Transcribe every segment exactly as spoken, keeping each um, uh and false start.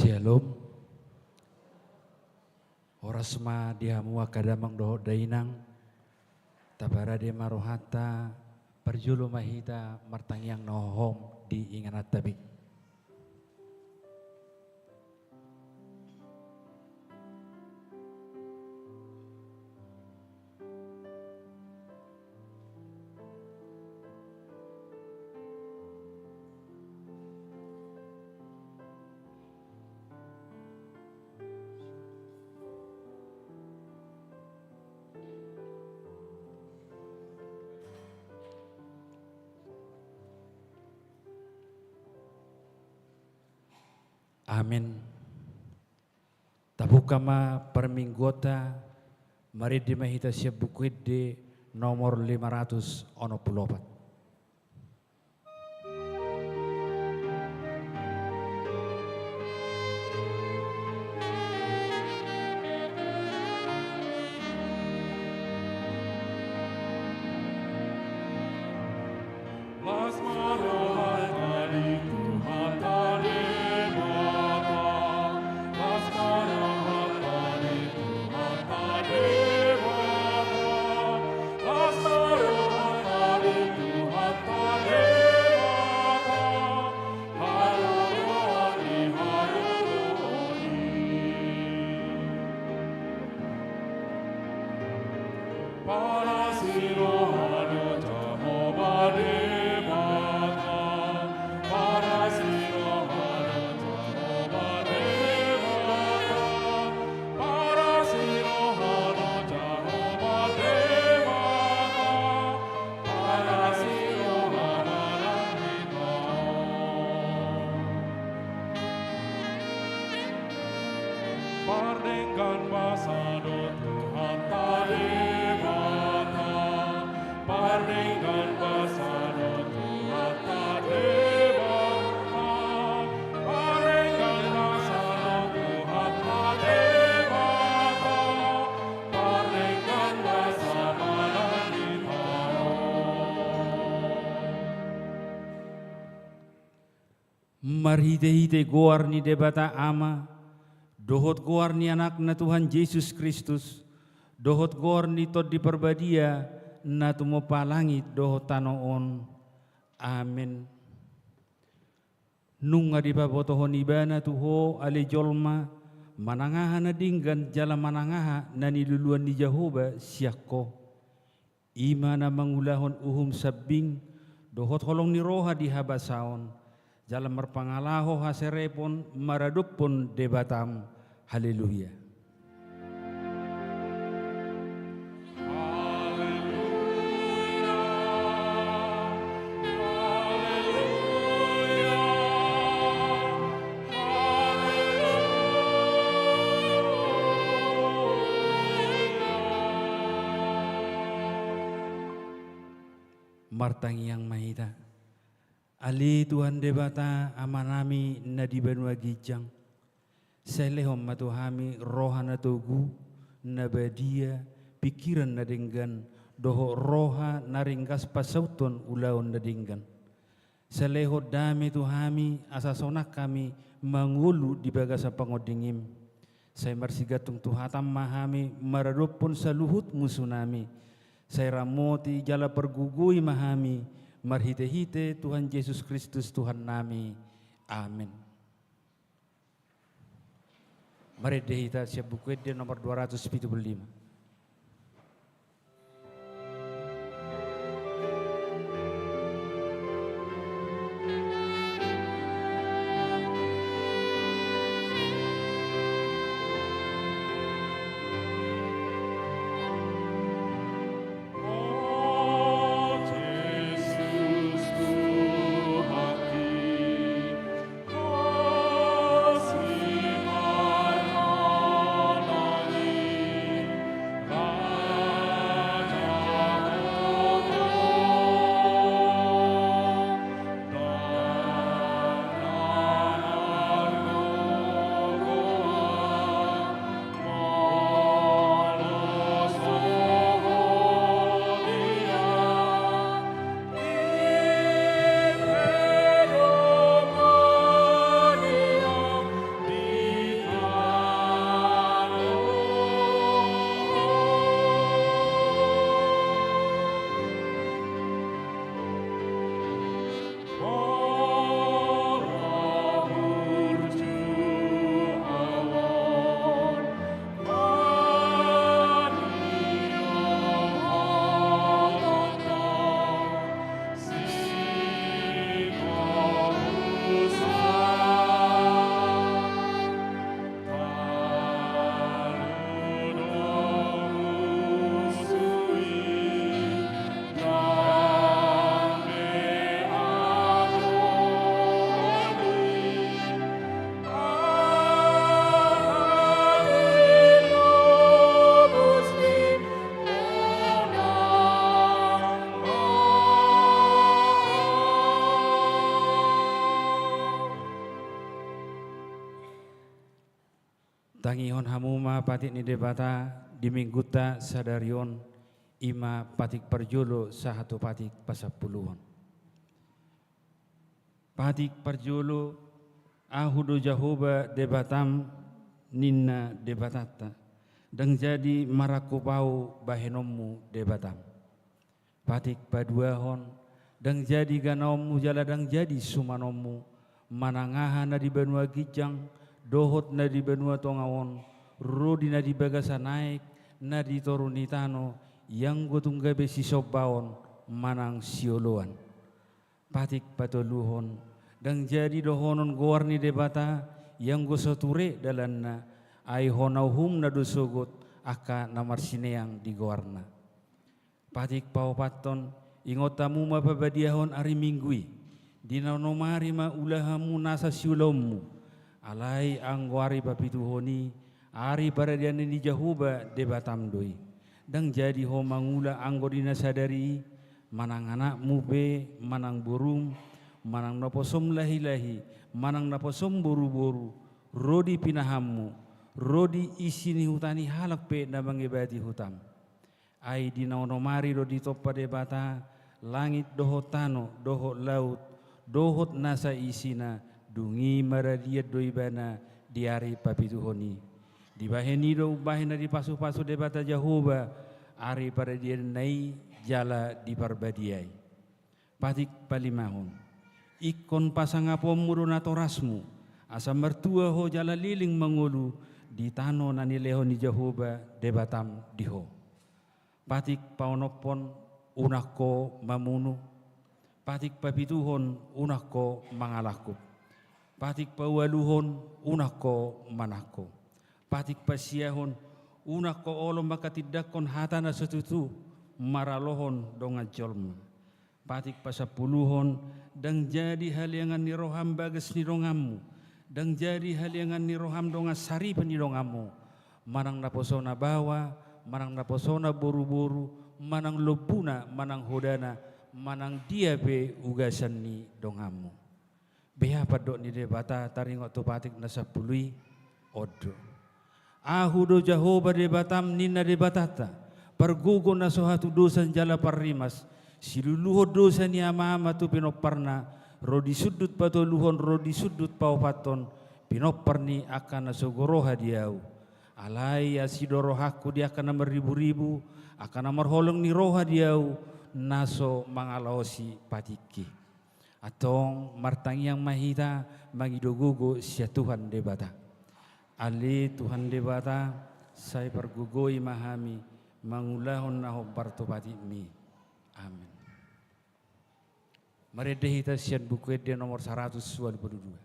Syalom. Horas ma di hamu angka damang dohot dainang. Taparade ma rohanta, parjolo ma hita martangiang na hohom di ingananta be. Amen. Tabuka ma parmingguonta, marende ma hita sian Buku Ende nomor lima ratus onom pulu opat. Las ma rohanta di Tuhanta Debata, las ma rohanta di Tuhanta Debata, las ma rohanta di Tuhanta Debata, haroan ni haroan i. Palas ni roha do Jahowa Debata, palas ni roha do Jahowa Debata, palas ni roha do Jahowa Debata, palas ni roha do Jahowa Debata. Pardenggan basa do Tuhanta Debata, pardenggan basa do Tuhanta Debata, pardenggan basa do Tuhanta Debata, pardenggan basa manang di tano. Marhitehite goar ni Debata Ama, dohot goar ni Anakna Tuhan Jesus Kristus, dohot goar ni Tondi Parbadia, na tumompa langit dohot tano on. Amen. Nunga dipabotohon Ibana tu ho ale jolma, manang aha na denggan jala manang aha na niluluan ni Jahowa sian ho. I ma na mangulahon uhum sambing dohot holong ni roha di habasaon, jala marpangalaho haserepon maradophon Debatam. Haleluya. Haleluya, haleluya, haleluya. Martangiang ma hita. Ale Tuhan Debata Amanami na di banua ginjang, sai lehon ma tu hami roha na togu, na badia, pingkiran na denggan, dohot roha na ringgas pansauthon ulaon na denggan. Sai lehon dame tu hami asa sonang hami mangolu di bagasan pangondingim. Sai marsigantung tu hatam ma hami maradophon saluhut musunami. Sai ramoti jala pargogoi ma hami marhitehite Tuhan Jesus Kristus Tuhannami. Amen. Marende hita sian Buku Ende nomor dua ratus pitu pulu lima. Tangihon hamu ma patik ni Debata di minggunta sadari on, i ma patik parjolo sahat tu patik pasampuluhon. Patik parjolo, Ahu do Jahowa Debatam, ninna Debatanta, ndang jadi marangkup Ahu bahenonmu Debatam. Patik paduahon, ndang jadi ganaonmu jala ndang jadi sumanonmu, manang aha na di banua ginjang dohot na di banua tonga on, ro di na di bagasan aek, na di toru ni tano, ianggo tung gabe sisombaon manang sioloan. Patik patoluhon, ndang jadi dohonon goar ni Debata, ianggo so ture dalanna, ai hona uhumna do sogot angka na marsineang di goarna. Patik paopathon, ingot hamu ma pabadiahon ari Minggu i, di na onom ari ma ulaonmu nasa siulaonmu, alai anggo ari papituhon i, ari paradian ni Jahowa Debatam do i. Ndang jadi ho mangula anggo di na sadari i, manang anakmu pe, manang borum, manang naposom lahilahi, manang naposom boruboru, ro di pinahanmu, ro di isi ni huta ni halak pe na mangebati hutam. Ai di na onom ari do ditompa Debata langit dohot tano dohot laut dohot nasa isina, dung i maradian do ibana di ari papituhon i. Dibahen i do umbahen na dipasupasu Debata Jahowa ari paradianna i jala diparbadiai. Patik palimahon, ingkon pasangaponmu do natorasmu, asa martua ho jala leleng mangolu di tano na nilehon ni Jahowa Debatam di ho. Patik paonomhon, unang ho mamunu. Patik papituhon, unang ho mangalangkup. Patik paualuhon, unang ho manangko. Patik pasiahon, unang ho olo mangkatindangkon hata na so tutu maralohon dongan jolma. Patik pasampuluhon, ndang jadi haleangan ni roham bagas ni donganmu, ndang jadi haleangan ni roham dongan saripe ni donganmu, manang naposona baoa, manang naposona boruboru, manang lombuna, manang hodana, manang dia pe ugasan ni donganmu. Beha pandok ni Debata taringot tu patik na sampulu i? On do. Ahu do Jahowa Debatam, ninna Debatanta, pargogo na so hatudosan jala parrimas, siluluhon dosa ni amaama tu pinomparna, ro di sundut patoluhon ro di sundut paopathon, pinompar ni angka na sogo roha di Ahu. Alai asi do rohangku di angka na marriburibu, angka na marholong ni roha di Ahu, na so mangalaosi patikki. Antong martangiang ma hita mangido gogo sian Tuhan Debata. Ale Tuhan Debata, sai pargogoi ma hami mangulahon na hombar tu patikmi. Amen. Marende hita sian Buku Ende nomor saratus ualu pulu dua.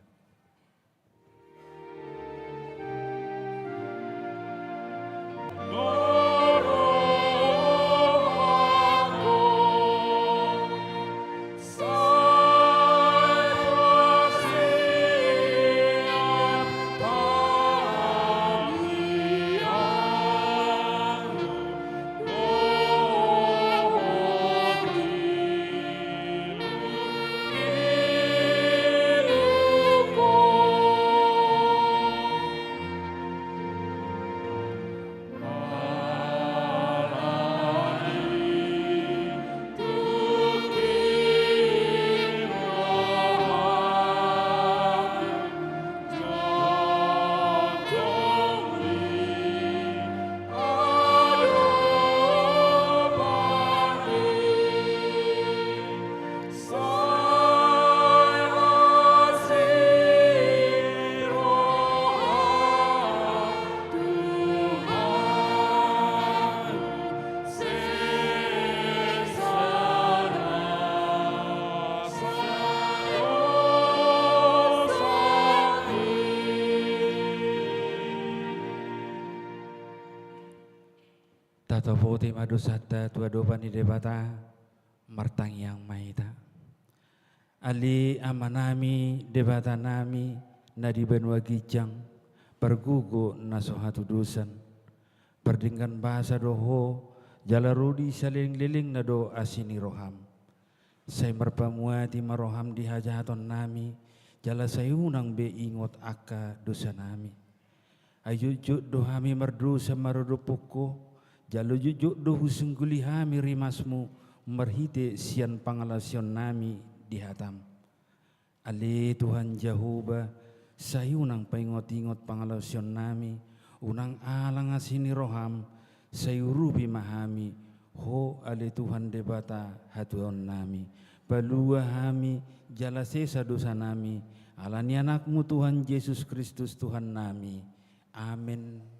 Tatopoti ma dosanta tu adopan ni Debata, martangiang ma hita. Ale Amanami, Debatanami, na di banua ginjang, pargogo na so hatudosan, pardenggan basa do Ho, jala ro di salelenglelengna do asi ni roham. Sai marpamuati ma roham di hajahatonnami, jala sai unang be ingot angka dosanami. Ai jotjot do hami mardosa maradophon Ho, jala jotjot do husungguli hami rimasMu marhite sian pangalaosionnami di hataM. Ale Tuhan Jahowa, sai unang paingotingot pangalaosionnami, unang alang asi ni rohaM, sai urupi ma hami, Ho ale Tuhan Debata hatuaonnami. Palua hami, jala sesa dosanami, ala ni AnakMu Tuhan Jesus Kristus Tuhannami. Amen.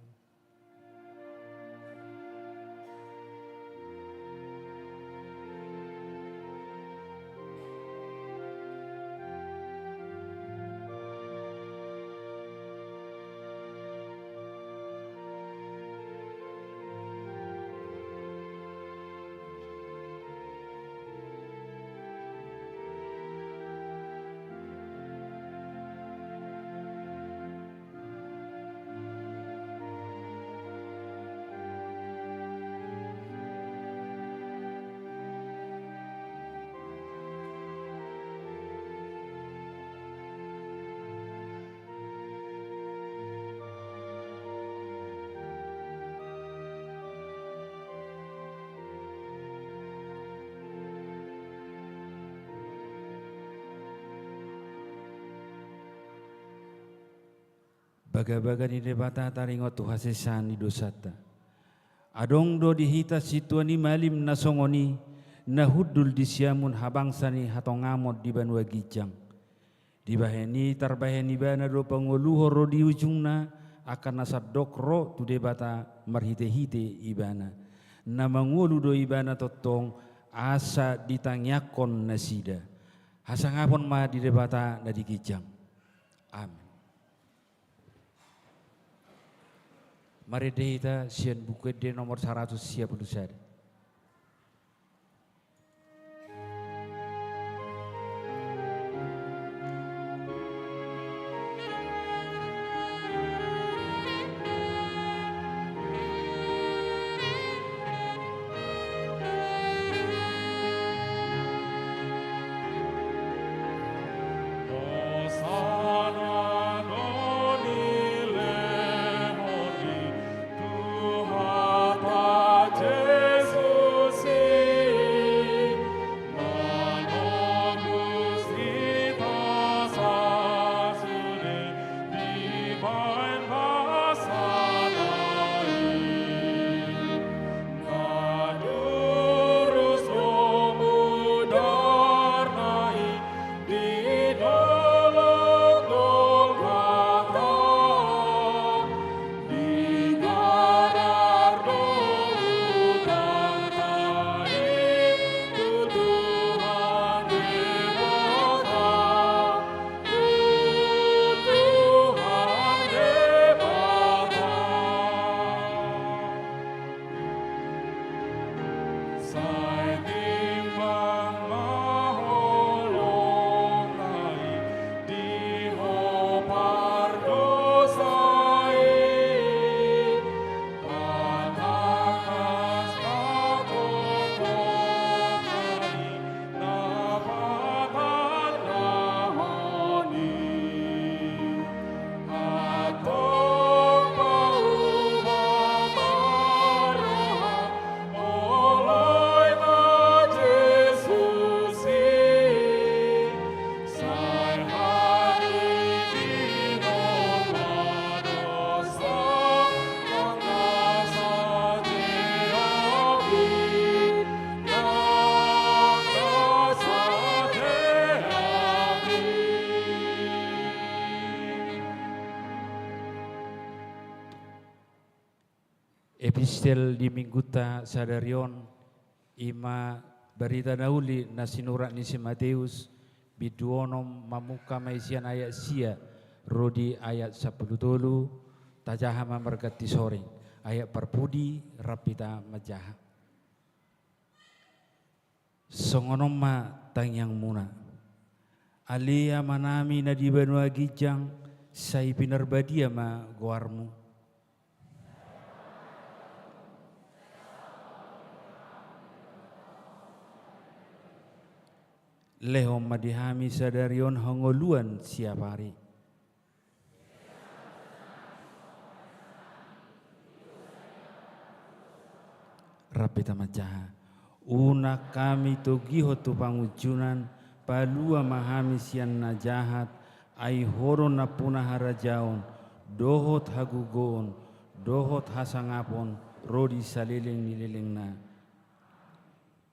Bagabaga ni Debata taringot tu hasesaan ni dosanta. Adong do di hita sintua ni malim na songon i, na hundul di siamun habangsa ni hatongamon di banua ginjang. Dibahen i tarbahen ibana do pangoluhon ro di ujungna, angka na sandok ro tu Debata marhitehite ibana. Na mangolu do ibana tongtong asa ditangiangkon nasida. Hasangapon ma di Debata na di ginjang. Amen. Marende hita sian Buku Ende nomor saratus sia pulu sada. Epistel di Minggunta sadari on, i ma Barita Na Uli na sinurat ni si Mateus, bindu onom, mamungka ma i sian ayat sia ro di ayat sampulu tolu. Tajaha ma marganti soring, ayat parpudi rap hita manjaha. Songon on ma tangiangmuna. Ale Amanami na di banua ginjang, sai pinarbadia ma goarmu. Lehon ma di hami sadari on hangoluan siapari. Rap hita manjaha. Unang hami togihon tu pangunjunan, palua ma hami sian na jahat, ai Ho do nampuna harajaon, dohot hagogoon, dohot hasangapon, ro di saleleng ni lelengna.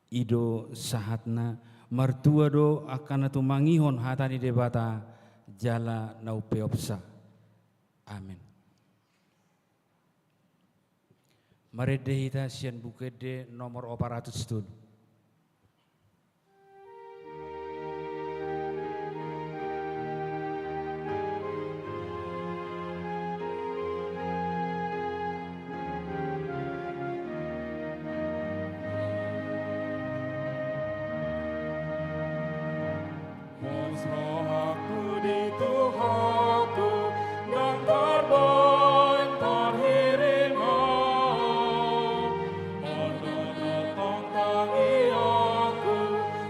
I do sahatna. Martua do angka na tumangihon hata ni Debata jala na umpeopsa. Amen. Marende hita sian Buku Ende nomor opat ratus tolu. Pos rohangku di Tuhanku, ndang tarbaen tarhirim au. Ondo do tong tangiangku,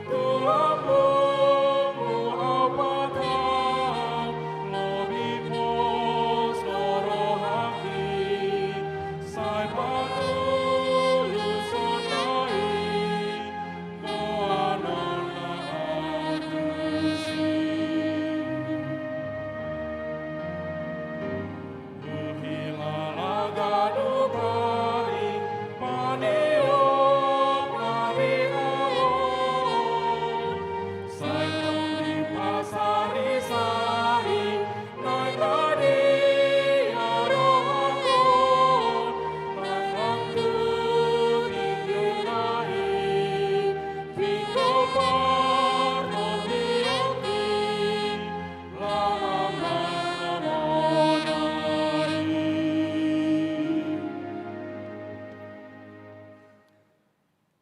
tu lambungmu au patau, lobi pos do rohangki, sai patuluson na i.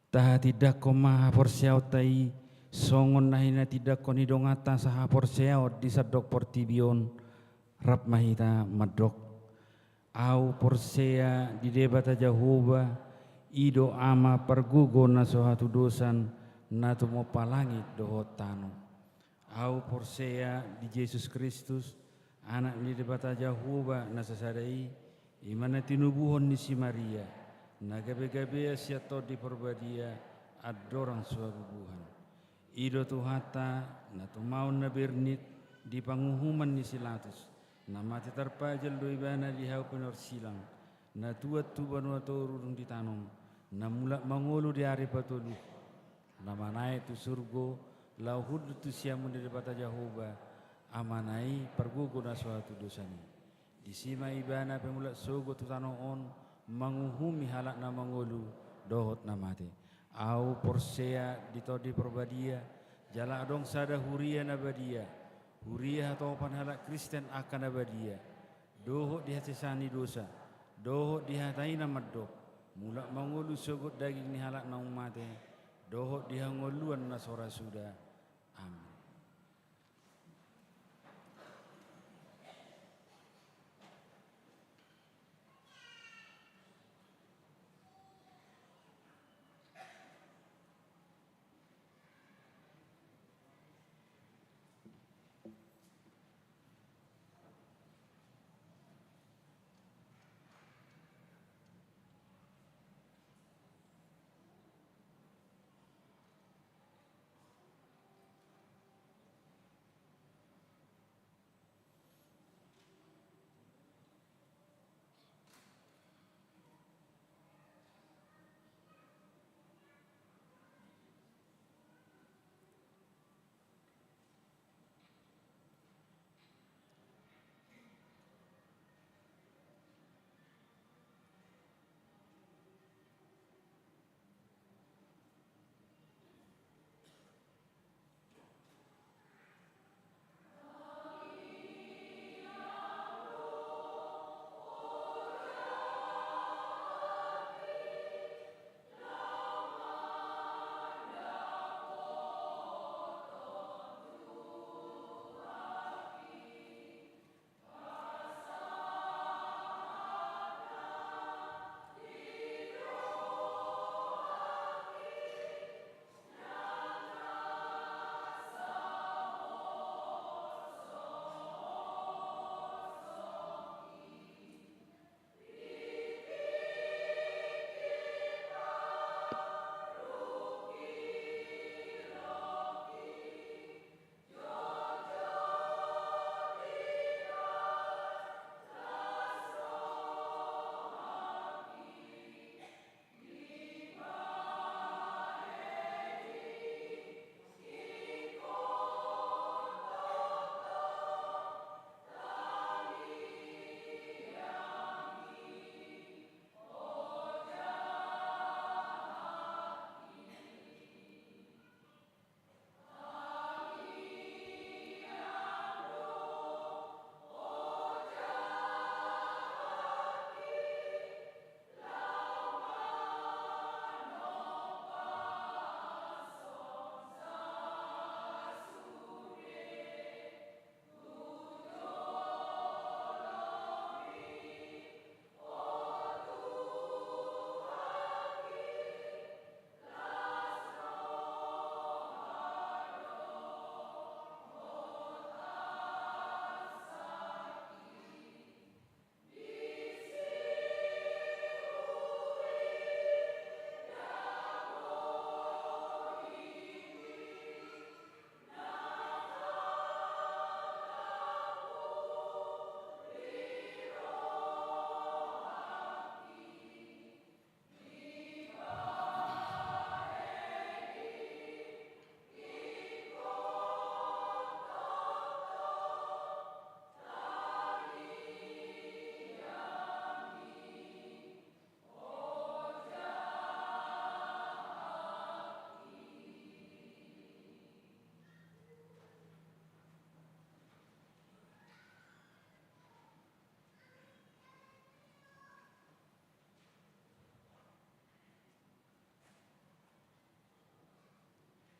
Tahatindangkon ma haporseaonta i, songon na hinatindangkon ni donganta sahaporseaon di sandok portibi on. Rap ma hita mandok: Ahu porsea di Debata Jahowa, i do Ama pargogo na so hatudosan, na tumompa langit dohot tano. Ahu porsea di Jesus Kristus, Anak ni Debata Jahowa na sasada i, i ma na tinubuhon ni si Maria, na gabegabean sian Tondi Parbadia, andorang so habubuhan. I do Tuhanta, na tumaon na bernit di panguhuman ni si Latus, na mate tarpajal do Ibana di hau pinorsilang, na tuat tu banua toru dung ditanom, na mulak mangolu di ari patolu, na manaek tu surgo, laho hundul tu siamun ni Debata Jahowa, Amana i pargogo na so hatudosan i. Disi ma Ibana pe mulak sogot tu tano on, manguhumi halak na mangolu dohot na mate. Ahu porsea di Tondi Parbadia, jala adong sada huria na badia, huria hatopan halak Kristen angka na badia, dohot di hasesaan ni dosa, dohot di hata i na mandok, mulak mangolu sogot daging ni halak naung mate, dohot di hangoluan na so ra suda. Amen.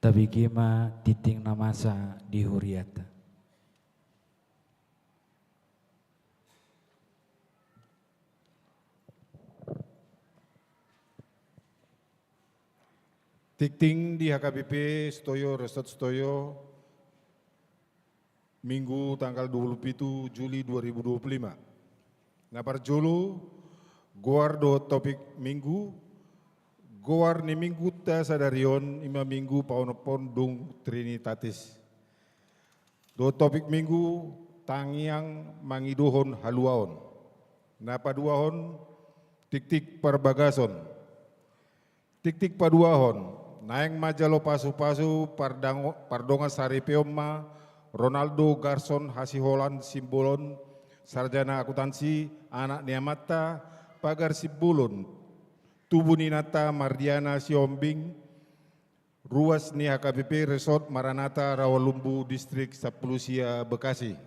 Tabege ma tingting na masa di huriata. Tingting di H K B P Sitoyo, Resort Sitoyo, Minggu tanggal dua puluh pitu Juli dua ribu dua puluh lima. Na parjolo, goar dohot topik Minggu. Goar ni Minggunta sadari on i ma Minggu paonomhon dung Trinitatis. Dohot topik Minggu, tangiang mangidohon haluaon. Na paduahon, tiktik parbagason. Tiktik paduahon, naeng manjalo pasupasu pardango-, pardongan saripeon ma Ronaldo Garson Hasiholan Simbolon, sarjana akuntansi, anak ni amanta, pagar Simbolon, tubu ni inanta Mardiana Sihombing, ruas ni H K B P Resort Maranatha Rawalumbu, Distrik Sampulu Sia, Bekasi.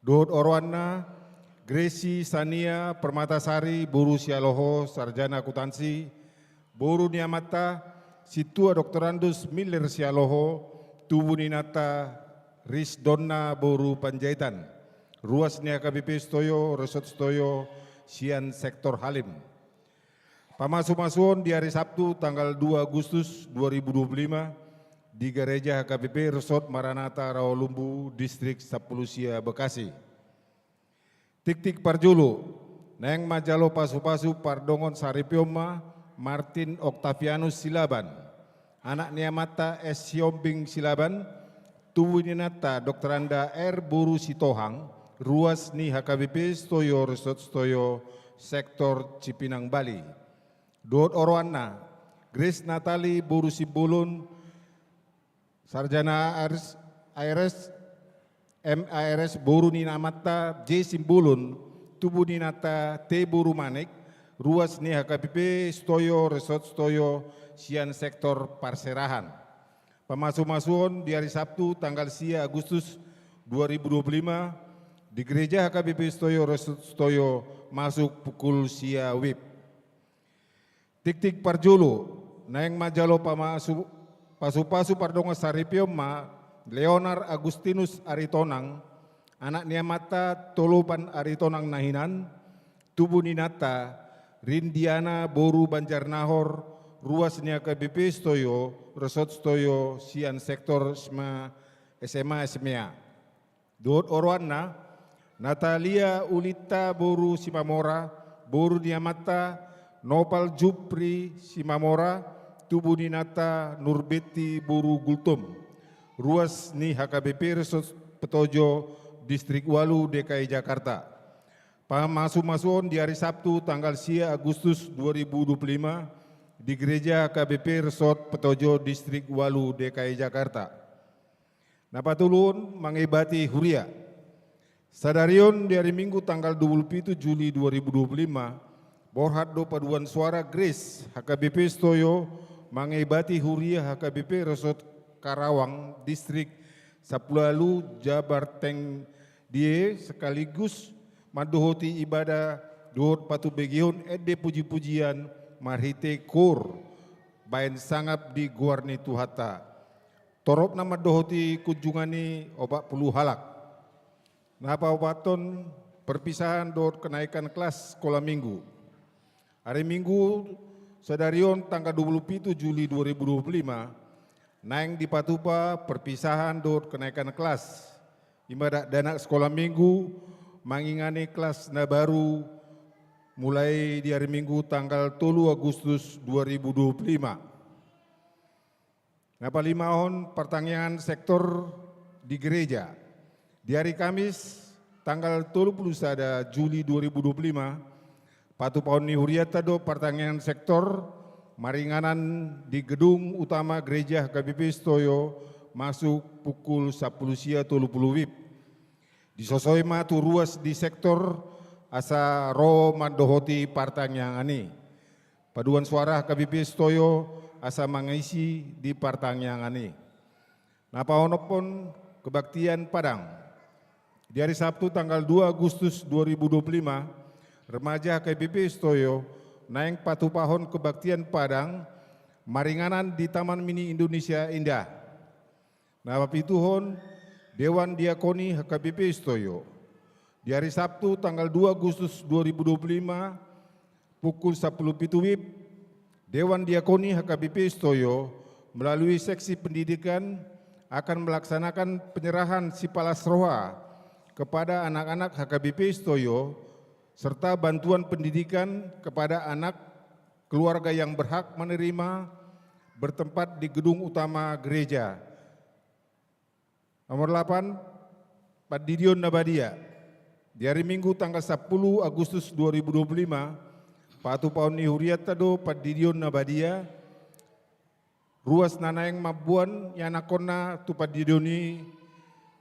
Dohot oroanna, Gresi Sania Permatasari boru Sialoho, sarjana akuntansi, boru ni amanta, Sintua Doktorandus Miller Sialoho, tubu ni inanta, Risdonna boru Panjaitan, ruas ni H K B P Sitoyo, Resort Sitoyo, sian sektor Halim. Pamasumasuon di hari Sabtu tanggal dua Agustus dua ribu dua puluh lima di Gereja H K B P Resort Maranatha Rawalumbu, Distrik Sampulu Sia, Bekasi. Tiktik parjolo, naeng manjalo pasupasu pardongan saripeon ma Martin Octavianus Silaban, anak ni amanta S Sihombing Silaban, tubu ni inanta Doktoranda R boru Sitohang, ruas ni H K B P Sitoyo, Resort Sitoyo, sektor Cipinang Bali. Dohot oroanna, Grace Natali boru Simbolon, sarjana A R S, M A R S, boru ni amanta J Simbolon, tubu ni inanta T boru Manik, ruas ni H K B P Sitoyo, Resort Sitoyo, sian sektor parserahan. Pamasumasuon di hari Sabtu tanggal sia Agustus dua ribu dua puluh lima di Gereja H K B P Sitoyo, Resort Sitoyo, masuk pukul sia wib. Tiktik parjolo, naeng manjalo pamasu-, pasupasu pardongan saripeon ma Leonar Agustinus Aritonang, anak ni amanta Tolopan Aritonang na hinan, tubu ni inanta Rindiana boru Banjarnahor, ruas ni H K B P Sitoyo, Resort Sitoyo, sian sektor S M A, S M A, S M A. Dohot oroanna, Natalia Ulinta boru Simamora, boru ni amanta Nopal Jupri Simamora, tubu ni inanta Nurbeti boru Gultom, ruas ni H K B P Resort Petojo, Distrik Walu, D K I Jakarta. Pamasumasuon di hari Sabtu tanggal sia Agustus dua ribu dua puluh lima di Gereja H K B P Resort Petojo, Distrik Walu, D K I Jakarta. Na patoluhon, mangebati huria. Sadari on di hari Minggu tanggal dua puluh pitu Juli dua ribu dua puluh lima, borhat do paduan suara Grace, H K B P Sitoyo, mangebati huria H K B P Resort Karawang, Distrik Sampulu Ualu, Jabar Tengah, sekaligus mandohoti ibadah dohot patubegehon ende pujipujian marhite koor, baen sangap di goar ni Tuhanta. Toropna mandohoti kunjungan i opat pulu halak. Na paopathon, perpisahan dohot kenaikan kelas sekolah minggu. Hari Minggu sadari on tanggal dua puluh pitu Juli dua ribu dua puluh lima, naeng dipatupa perpisahan dohot kenaikan kelas. I ma dakdanak sekolah minggu mangingani kelas na baru mulai di hari Minggu tanggal tolu Agustus dua ribu dua puluh lima. Na palimahon, partangiangan sektor di gereja. Di hari Kamis, tanggal tolu pulu sada Juli dua ribu dua puluh lima, patupahon ni hurianta do partangiangan sektor maringanan di gedung utama Gereja H K B P Sitoyo, masuk pukul sampulu sia tolu pulu wib. Disosoi ma tu ruas di sektor asa ro mandohoti partangiangan i. Paduan suara H K B P Sitoyo asa mangisi di partangiangan i. Na paonomhon, kebaktian Padang. Di hari Sabtu tanggal dua Agustus dua ribu dua puluh lima, remaja H K B P Sitoyo naeng patupahon kebaktian Padang Maringanan di Taman Mini Indonesia Indah. Na papituhon, Dewan Diakoni H K B P Sitoyo. Di hari Sabtu tanggal dua Agustus dua ribu dua puluh lima, pukul sapuluh pitu WIB, Dewan Diakoni H K B P Sitoyo melalui Seksi Pendidikan akan melaksanakan penyerahan sipalas roha kepada anak-anak H K B P Sitoyo serta bantuan pendidikan kepada anak keluarga yang berhak menerima, bertempat di gedung utama gereja. Nomor delapan, Pandidion na Badia. Di hari Minggu tanggal sapuluh Agustus dua ribu dua puluh lima, patupahon ni hurianta do Pandidion na Badia. Ruas na naeng mamboan ianakhonna tu pandidion i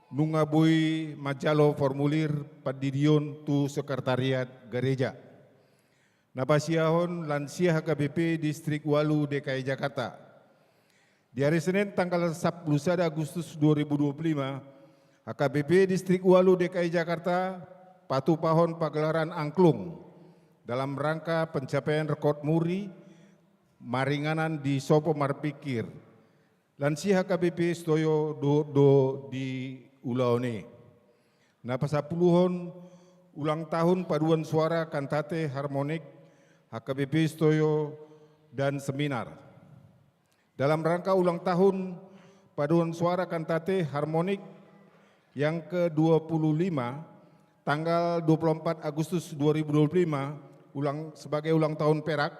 nunga boi manjalo formulir pandidion tu sekretariat gareja. Na pasiahon lansia H K B P Distrik Ualu D K I Jakarta. Di hari Senin tanggal sapuluh sada Agustus dua ribu dua puluh lima, H K B P Distrik Ualu D K I Jakarta patupahon pagelaran angklung dalam rangka pencapaian rekor muri maringanan di Sopo Marpikir. Lansia H K B P Sitoyo dohot do di ulaon i. Na pasapuluhon ulang tahun paduan suara kantate harmonik H K B P Sitoyo dan seminar. Dalam rangka ulang tahun paduan suara kantate harmonik yang kedua puluh lima, tanggal dua puluh empat Agustus dua ribu dua puluh lima, ulang, sebagai ulang tahun perak,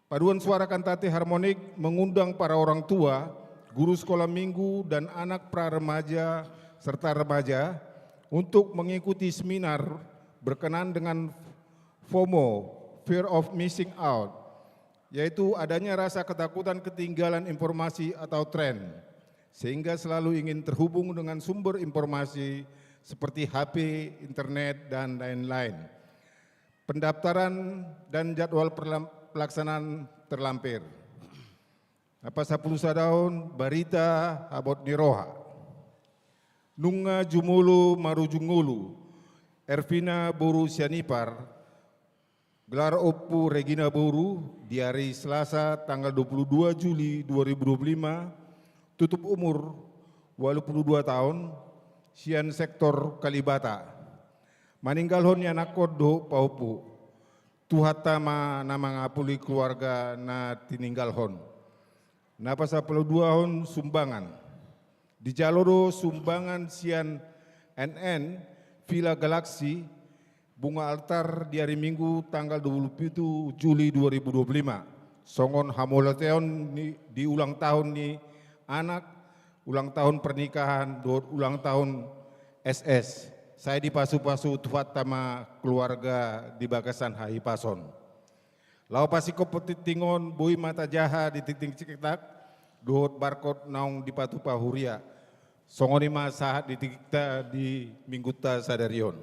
Paduan Suara Kantate Harmonik mengundang para orang tua, guru sekolah minggu, dan anak pra remaja serta remaja untuk mengikuti seminar berkenaan dengan FOMO, Fear of Missing Out, yaitu adanya rasa ketakutan ketinggalan informasi atau tren, sehingga selalu ingin terhubung dengan sumber informasi seperti H P, internet, dan lain-lain. Pendaftaran dan jadwal perlam-, pelaksanaan terlampir. Na pasapuluh sadahon, barita habot ni roha. Nunga jumolo marujung ngolu, Ervina boru Sianipar, gelar Ompu Regina boru, di hari Selasa tanggal dua puluh dua Juli dua ribu dua puluh lima, tutup umur ualu puluh dua taon, sian sektor Kalibata. Maninggalhon ianakhon dohot pahompu. Tuhanta ma na mangapuli keluarga na tininggalhon. Na pasapuluh duahon, sumbangan. Dijalo do sumbangan sian N N Villa Galaxy, bunga altar di hari Minggu tanggal dua puluh pitu Juli dua ribu dua puluh lima. Songon hamauliateon ni, di ulang tahun ni anak, ulang tahun pernikahan, dohot ulang tahun S S. Sai dipasupasu Tuhanta ma keluarga di bagasan hahipason. Laho pasingkop tingting on, boi ma tajaha di tingting cetak dohot barkot naung dipatupa huria. Songon i ma sahat di tingtingta di Minggunta sadari on.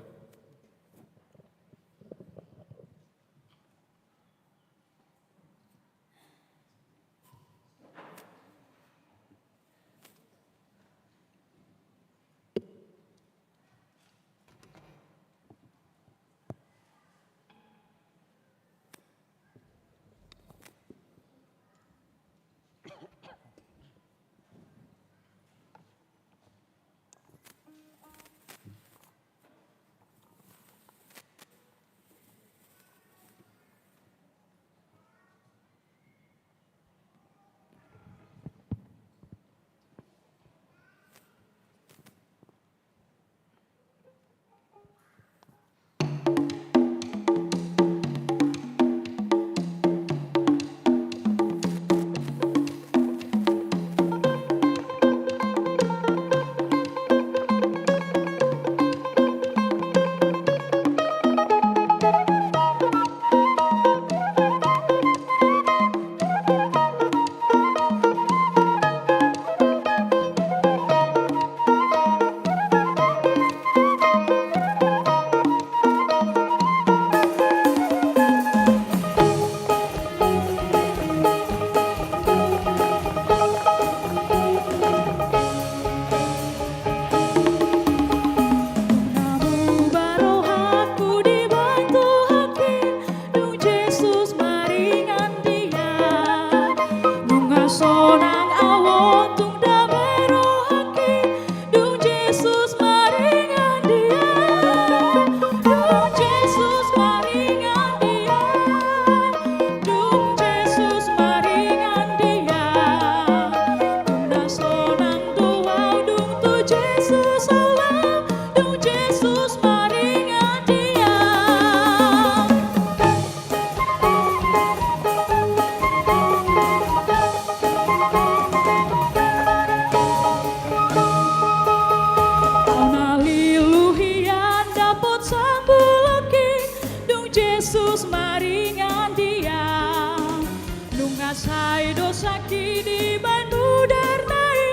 Sai do sangkini baen mudarna i,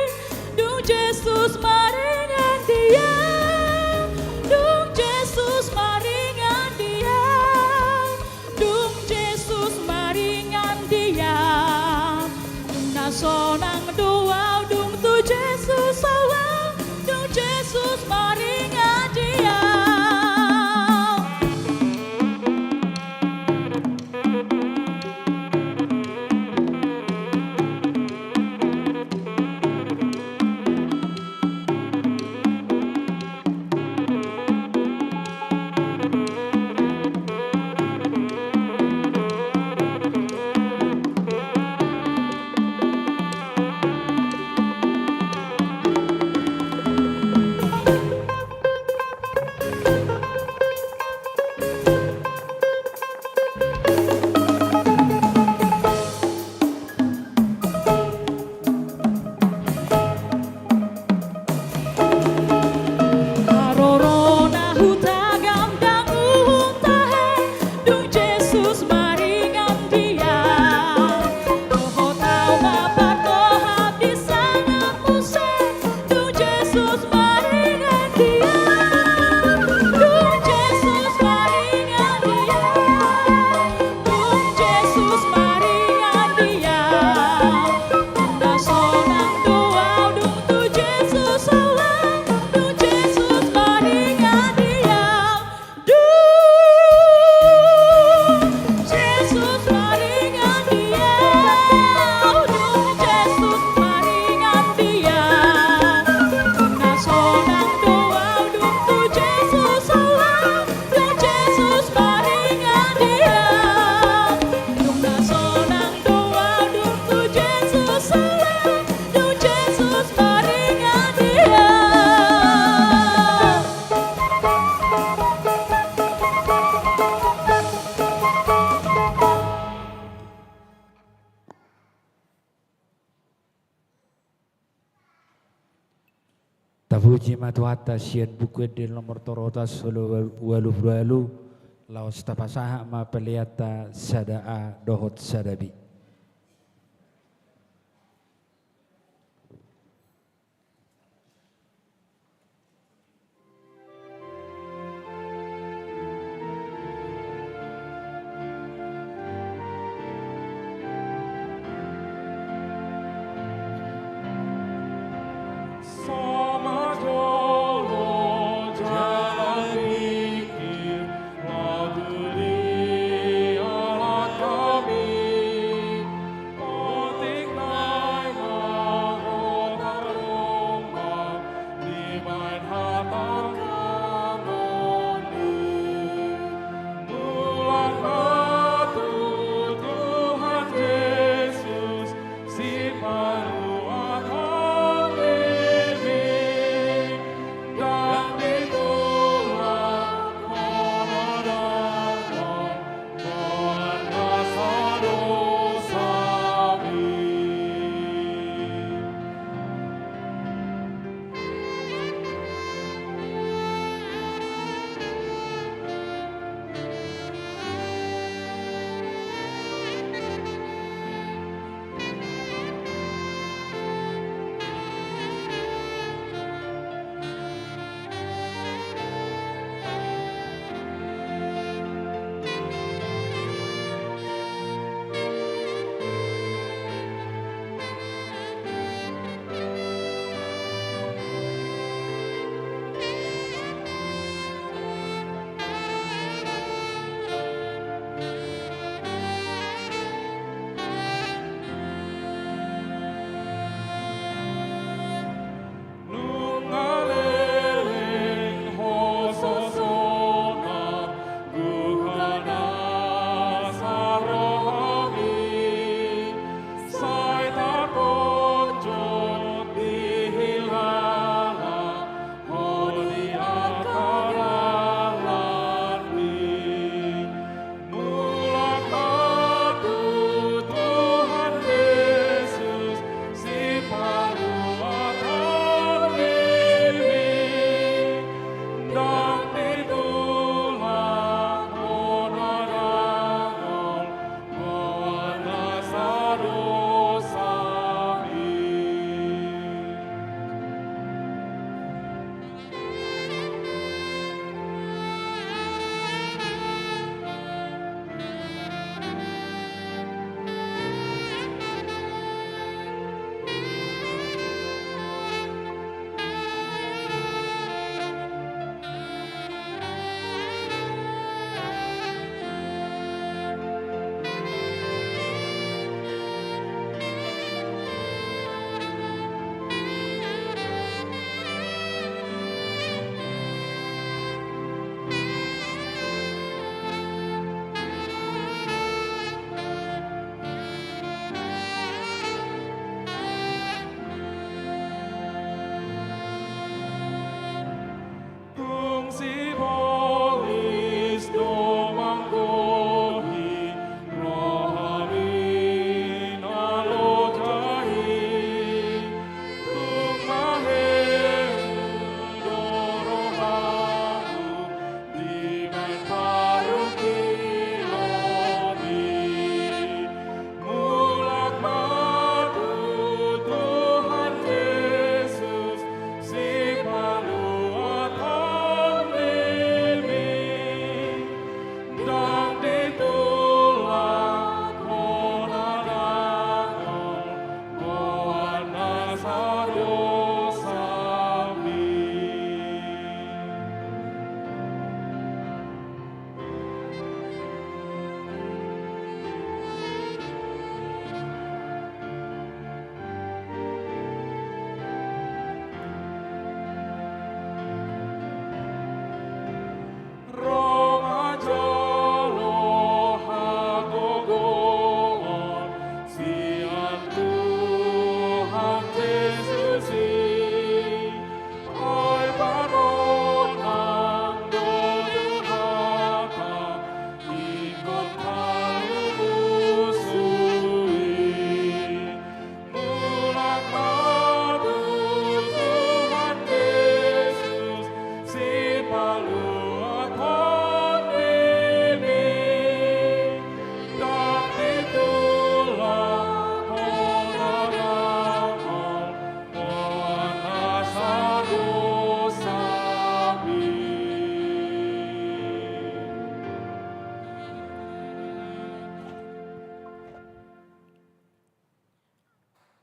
dung Jesus maringan di au. Dung Jesus maringan di au. Dung Jesus maringan di au. Dung na sonang do au dung tu Jesus au. Dung Jesus maringan di au. Haroro na hutagam ndang uhum tahe, dung Jesus maringan di au. Dohot au ma partohap di sangap muse, dung Jesus maringan di au. Dung Jesus maringan di au. Dung Jesus maringan di au. Dung na sonang do au dung tu Jesus au. Dung Jesus maringan di au. Dung Jesus maringan di au. Dung Jesus maringan di au. Dung na sonang do au dung tu Jesus au. Dung Jesus maringan di au. Dung na sonang do au dung tu Jesus au. Dung Jesus maringan di au. Tapuji ma Tuhanta sian Buku Ende nomor tolu ratus ualu pulu ualu, laos tapasahat ma peleanta sada A dohot sada B.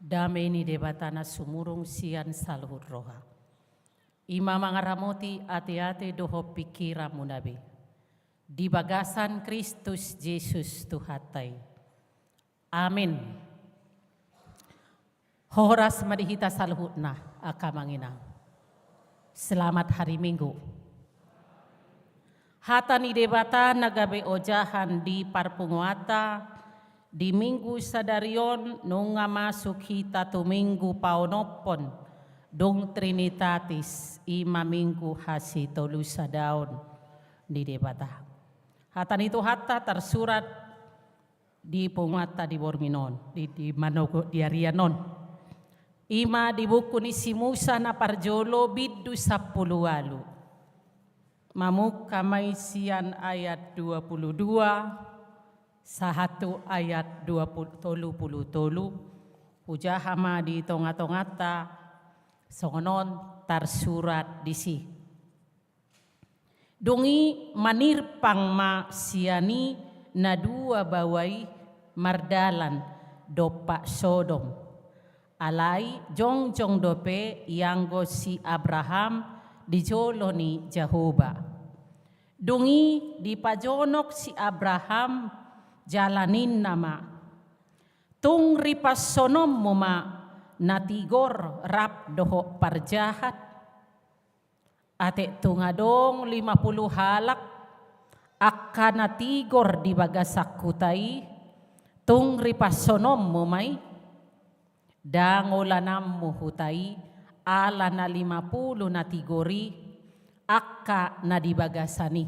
Dame ni Debata na sumurung sian saluhut roha, i ma mangaramoti ateate dohot pingkiranmuna be, di bagasan Kristus Jesus Tuhanta i. Amin. Horas ma di hita saluhutna, angka amang inang. Selamat hari Minggu. Hata ni Debata na gabe ojahan di parpunguanta di Minggu sadari on, nunga masuk hita tu Minggu paonomhon dung Trinitatis, i ma Minggu hasitolusadaon ni Debata. Hata ni Tuhanta tarsurat di punguanta di borngin on, di, di manogot di arian on. I ma di buku ni si Musa na parjolo, bindu sampulu ualu. Mamungka ma i sian ayat dua pulu dua sahat tu ayat dua pulu, tolu pulu tolu. Hujaha ma di tongatonganta, songon on tarsurat disi. Dung i manirpang ma sian i na dua baoa i mardalan dompak Sodom. Alai jongjong dope ianggo si Abraham di jolo ni Jahowa. Dung i dipajonok si Abraham jala ninna ma: Tung ripashononmu ma na tigor rap dohot parjahat? Atik tung adong lima pulu halak angka na tigor di bagasan huta i, tung ripashononmu ma i? Ndang olananmu huta i ala na lima pulu na tigor i, angka na di bagasan i.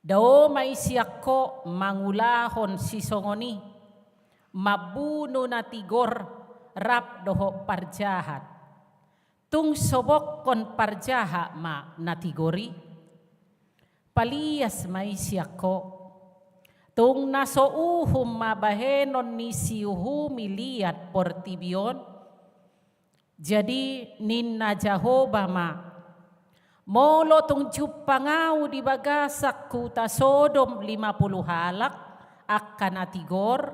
Dao ma i sian ho mangulahon sisongon i, mambunu na tigor rap dohot parjahat. Tung sobokhon parjahat ma na tigor i? Palias ma i sian ho. Tung na so uhum ma bahenon ni siuhum i liat portibi on. Jadi ninna Jahowa ma: Molo tung jumpang ahu di bagasan huta Sodom lima pulu halak angka na tigor,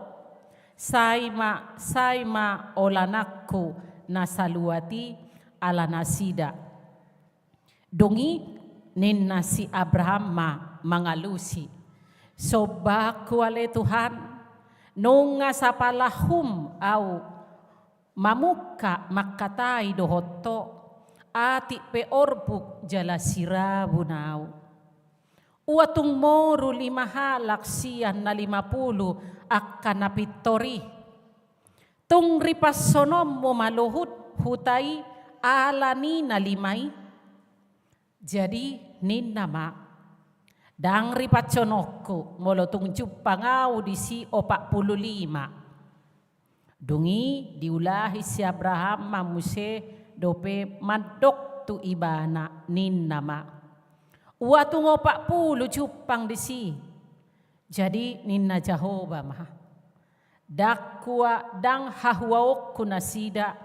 sai ma, sai ma olananku na saluat i ala nasida. Dung i ninna si Abraham ma mangalusi: Sombaanku ale Tuhan, nunga sapala hum ahu mamungka mangkatai dohot ho, atik pe orbuk jala sirabun ahu. Ua tung moru lima halak sian na lima pulu angka na pintor i. Tung ripashononmu ma luhut huta i ala ni na lima i? Jadi ninna ma: Ndang ripashononku molo tung jumpang ahu disi opat pulu lima. Dung i diulahi si Abraham ma muse dope mandok tu ibana, ninna ma: Ua tung opat pulu jumpang disi. Jadi ninna Jahowa ma: Ndang hua, ndang hahuaonku nasida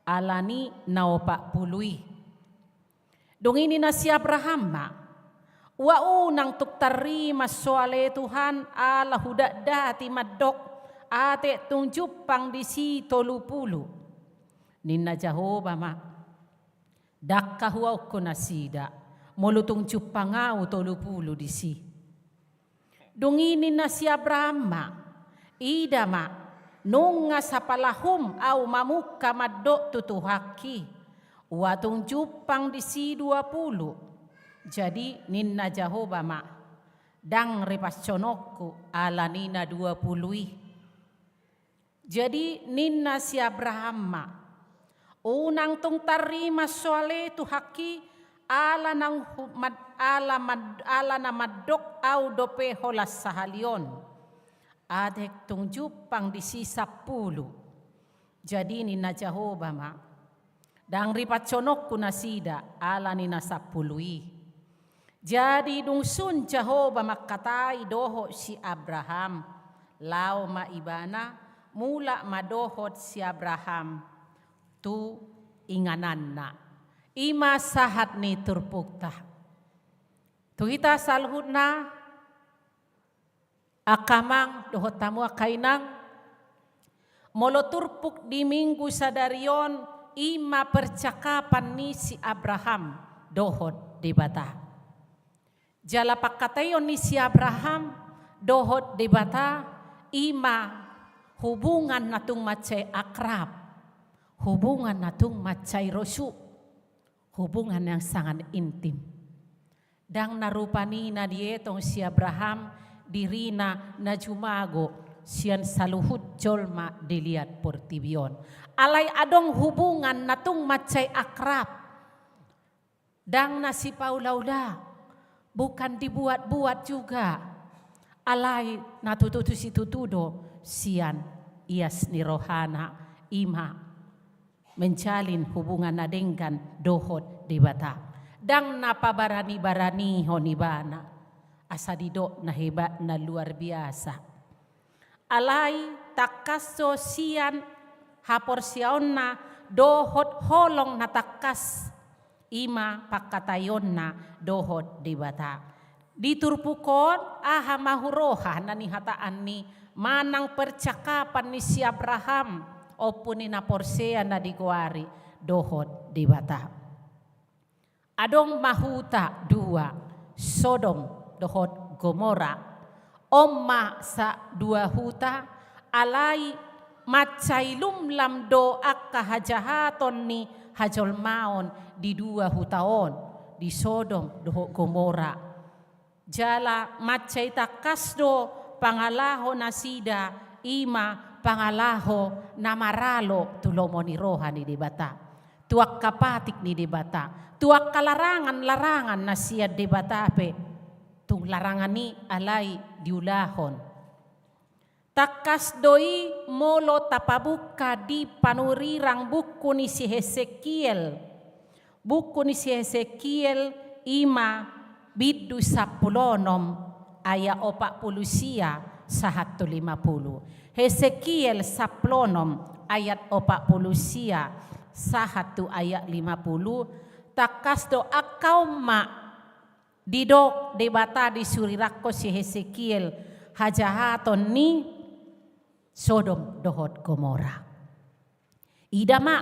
ala ni na opat pulu i. Dung i ninna si Abraham ma: Ua unang tung tarrimas ho ale Tuhan, ala hudatdati mandok atik tung jumpang disi tolu pulu. Ninna Jahowa ma: Ndang hahuaonku nasida molo tung jumpang ahu tolu pulu disi. Dung i ninna si Abraham ma: Ida ma, nunga sapala hum ahu mamungka mandok tu Tuhanki, ua tung jumpang disi dua pulu. Jadi ninna Jahowa ma: Ndang ripashononku ala ni na dua pulu i. Jadi ninna si Abraham ma: Unang tung tarrimas ho ale Tuhanki, ala nang hu-, mad-, ala mad-, ala na mandok ahu dope holan sahali on, atik tung jumpang disi sampulu. Jadi ninna Jahowa ma: Ndang ripashononku nasida ala ni na sampulu i. Jadi dung sun Jahowa mangkatai dohot si Abraham, laho ma ibana, mulak ma dohot si Abraham tu ingananna. I ma sahat ni turpukta. Tu hita saluhutna, angka amang dohot hamu angka inang, Molo turpuk di minggu sadari on, i ma percakapan ni si Abraham dohot Debata. Jala pangkataion ni si Abraham dohot Debata, i ma hubungan na tung mansai akrab, hubungan na tung mansai rosu, hubungan yang sangat intim. Ndang na rupani na dietong si Abraham dirina na jumago sian saluhut jolma di liat portibi on. Alai adong hubungan na tung mansai akrab. Ndang na sipaulaula, bukan dibuat-buat juga. Alai na tutu situtu do sian ias ni rohana, i ma menjalin hubungan na denggan dohot Debata. Ndang na pabarani-baranihon ibana. Asa didok na hebat, na luar biasa. Alai tangkas do sian haporseaonna dohot holong na tangkas, i ma pangkataionna dohot Debata. Di turpuk on, aha ma huroha na nihataan ni manang percakapan ni si Abraham, ompu ni na porsea na digoari, dohot Debata? Adong ma huta dua, Sodom dohot Gomora. On ma sa dua huta, alai mansai lumlam do angka hajahaton ni hajolmaon di dua huta on, di Sodom dohot Gomora. Jala mansai tangkas do pangalaho nasida, i ma pangalaho na maralo tu lomo ni roha ni Debata, tu angka patik ni Debata, tu angka larangan-larangan na sian Debata pe. Tung larangan i alai diulahon. Tangkas do i molo tapabuka di panurirang buku ni si Hesekiel. Buku ni si Hesekiel, i ma bindu sampulu onom ayat opat pulu sia sahat tu lima pulu. Hesekiel sampulu onom ayat opat pulu sia sahat tu ayat lima pulu. Tangkas do angka on ma didok Debata, disurirangkon si Hesekiel hajahaton ni Sodom dohot Gomora. Ida ma,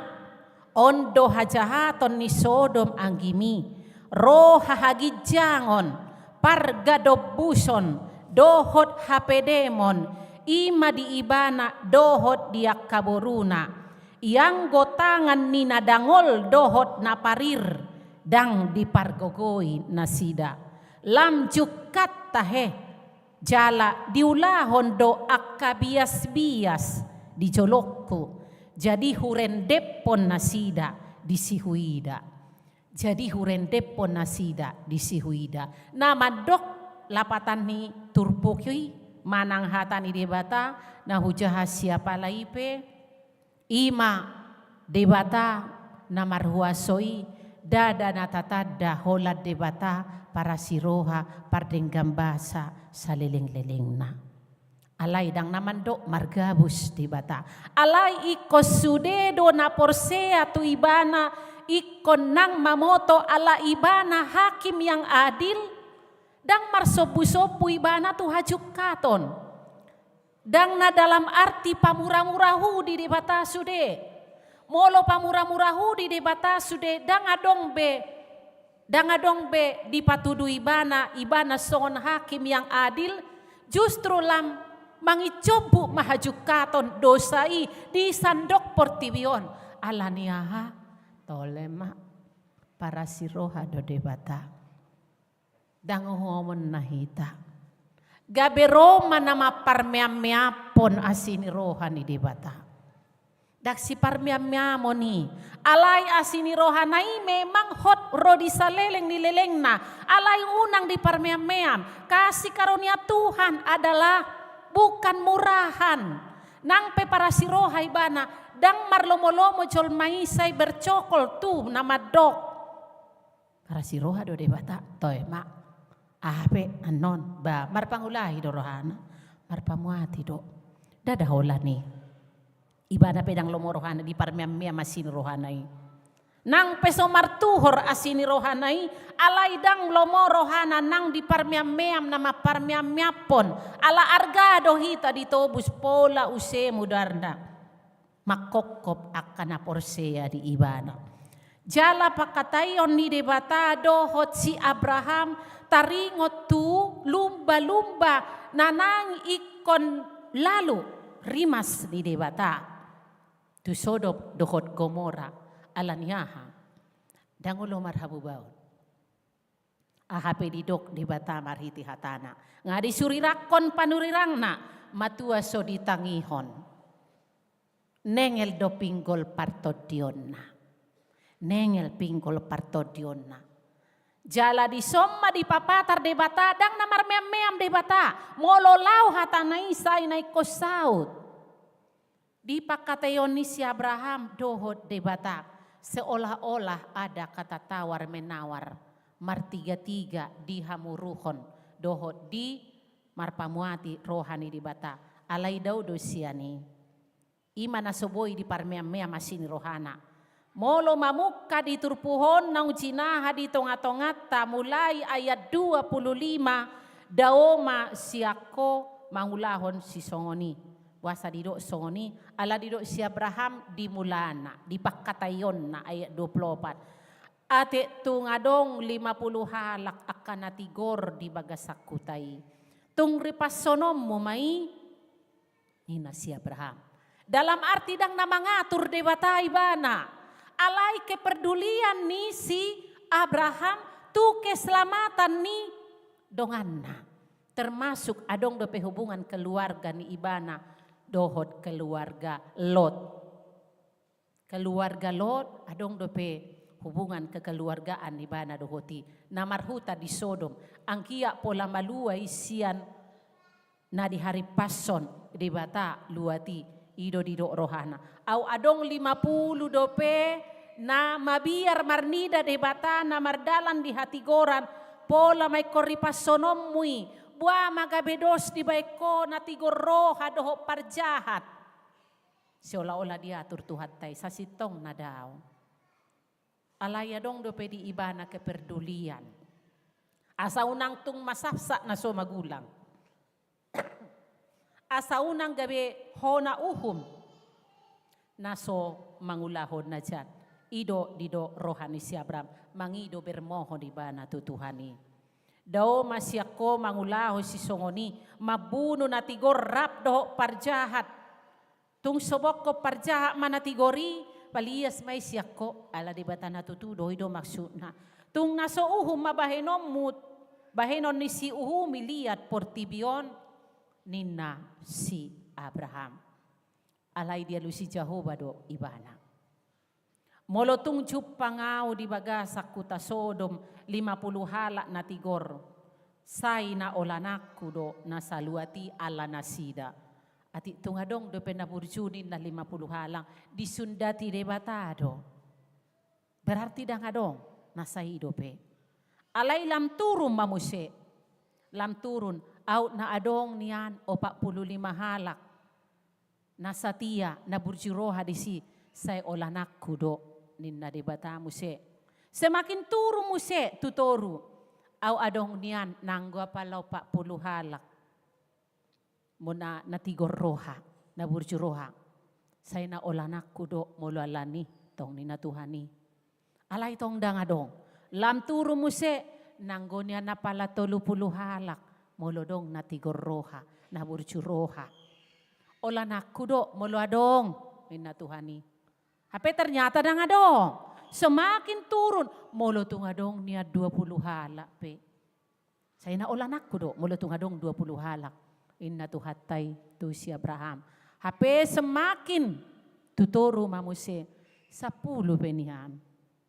on do hajahaton ni Sodom anggimi, ro hahaginjangon, pargadombuson, dohot hapedemon, i ma di ibana dohot di angka boruna. Ianggo tangan ni na dangol dohot na parir, ndang dipargogoi nasida. Lam jungkat tahe, jala diulahon do angka bias-bias di jolongku. Jadi hurendephon nasida di si huida. Jadi hurendephon nasida di si huida. Na mandok lapatan ni turpuk i manang hata ni Debata na hujaha siapala i pe, i ma Debata na marhuaso i, ndada na tatanda holan Debata parasiroha pardenggan basa saleleng-lelengna. Alai ndang na mandok margabus Debata. Alai ingkon sude do na porsea tu ibana, ingkon nang mamoto ala ibana hakim yang adil, ndang marsombu-sombu ibana tu hajungkaton. Ndang na dalam arti pamura-mura hu di Debata sude. Molo pamura-mura hu di Debata sude, ndang adong be, ndang adong be dipatudu ibana, ibana songon hakim yang adil, justru lam manginjombu ma hajungkaton dosa i di sandok portibi on. Ala ni aha? Tole ma, parasiroha do Debata. Ndang uhumon na hita. Gabe ro ma na mamparmeam-meamhon asi ni roha ni Debata. Ndang siparmeam-meamon i. Alai asi ni rohana i memang hot ro di saleleng ni lelengna. Alai unang diparmeam-meam. Kasih karunia Tuhan adalah bukan murahan. Nang pe parasiroha ibana, ndang marlomo-lomo jolma i sai bercokol tu na mandok. Parasiroha do Debata, toe ma. Aha pe annon, ba marpangulahi do rohana, marpamuati do. Ndada holan i. Ibana pe ndang lomo rohana diparmeam-meam asi ni rohana i. Nang pe so martuhor asi ni rohana i, alai ndang lomo rohana nang diparmeam-meam na mamparmeam-meamhon. Ala arga do hita ditobus, pola use mudarna. mangkophop angka na porsea di ibana. Jala pangkataion ni Debata dohot si Abraham taringot tu lumba-lumba na naeng ingkon lalu rimas ni Debata tu Sodom dohot Gomora. Ala ni aha? Ndang olo marhamubaon. Aha pe didok Debata marhite hatana, nga disurirangkon panurirangna, matua so ditangihon. Nengel do pinggol partondionna. Nengel pinggol partondionna. Jala dison ma dipapatar Debata, ndang na marmeam-meam Debata. Molo laho hatana i sai na ingkon saut. Di pangkataion ni si Abraham dohot Debata, seolah-olah ada kata tawar-menawar, martiga-tiga di hamuruhon dohot di marpamuati roha ni Debata, alai dao do sian i. I ma na so boi diparmeam-meam asi ni rohana. Molo mamungka di turpuk on naung jinaha di tonga-tonganta mulai ayat dua puluh lima, dao ma sian ho mangulahon sisongon i. Boasa didok songon i? Ala didok si Abraham di mulana, di pangkataionna, ayat dua puluh opat. Atik tung adong lima puluh halak angka na tigor di bagasan huta i. Tung ripashononmu ma i, ninna si Abraham. Dalam arti ndang na mangatur Debata ibana. Alai keperdulian ni si Abraham tu keselamatan ni donganna. Termasuk adong dope hubungan keluarga ni ibana dohot keluarga Lot. Keluarga Lot, adong dope hubungan kekeluargaan ibana dohot i. Na marhuta di Sodom, anggiat pola malua i sian na diharimpashon Debata luat i, i do didok rohana. Au adong lima puluh dope na mabiar marnida Debata na mardalan di hatigoran, pola ma ingkon ripashononmu i, boa ma gabe dos dibaen ho na tigor roha dohot parjahat. Seolah-olah diatur Tuhanta i, sasintongna dao. Alai adong dope di ibana keperdulian. Asa unang tung masapsak na so magulang. Asa unang gabe hona uhum na so mangulahon na jat. I do didok roha ni si Abraham, mangido bermohon ibana tu Tuhan i. Dao ma sian ho mangulahon sisongon i, mambunu na tigor rap dohot parjahat. Tung so bongkon parjahat ma na tigor i, palias ma i sian ho, ala Debata na tutu do, i do maksudna. Tung na so uhum ma bahenonmu, bahenon ni si uhum i liat portibi on, ninna si Abraham. Alai dialusi Jahowa do ibana. Molo tung jumpang au di bagasan huta Sodom lima puluh halak na tigor, sai na olananku do na saluat i ala nasida. Atik tung adong dope na burju ninna lima puluh halak, disundati Debata do. Berarti ndang adong na sai dope. Alai lam turun ma muse. Lam turun, aut na adong nian opat puluh lima halak na satia, na burju roha disi, sai olananku do, ninna Debata muse. Semakin turun muse tu toru, aut adong nian nanggo apala opat puluh halak. Molo na tigor roha, na burju roha, sai na olananku do molo ala ni, tong ninna Tuhan i. Alai tong ndang adong. Lam turun muse, nanggo nian apala tolu puluh halak, molo adong na tigor roha, na burju roha. Olananku do molo adong, ninna Tuhan i. Hape ternyata ndang adong. Semakin turun, molo tung adong nian dua puluh halak pe. Sai na olananku do molo tung adong dua puluh halak, ninna Tuhanta i tu si Abraham. Hape semakin tu toru ma muse, sampulu pe nian.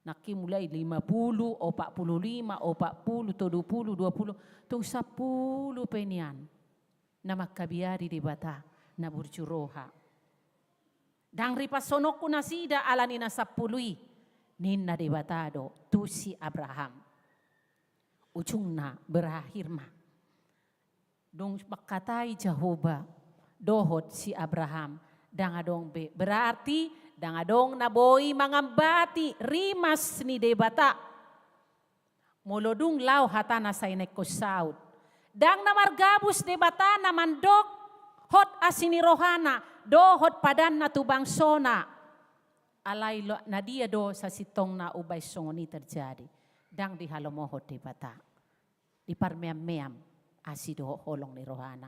Nangkin mulai lima puluh, opat puluh lima, opat puluh, tolu puluh, dua puluh, tung sampulu pe nian. Na mangkabiari Debata, na burju roha. Ndang ripashononku nasida ala ni na sampulu i, ninna Debata do tu si Abraham. Ujungna berakhir ma. Dung mangkatai Jahowa dohot si Abraham, ndang adong be, berarti ndang adong na boi mangambati rimas ni Debata. Molo dung laho hatana sai na ingkon saut. Ndang na margabus Debata na mandok hot asi ni rohana, dohot padanna tu bangsona. Alai lo-, na dia do sasintongna umbaen songon i terjadi? Ndang dihalomohon Debata. Diparmeam-meam asi dohot holong ni rohana.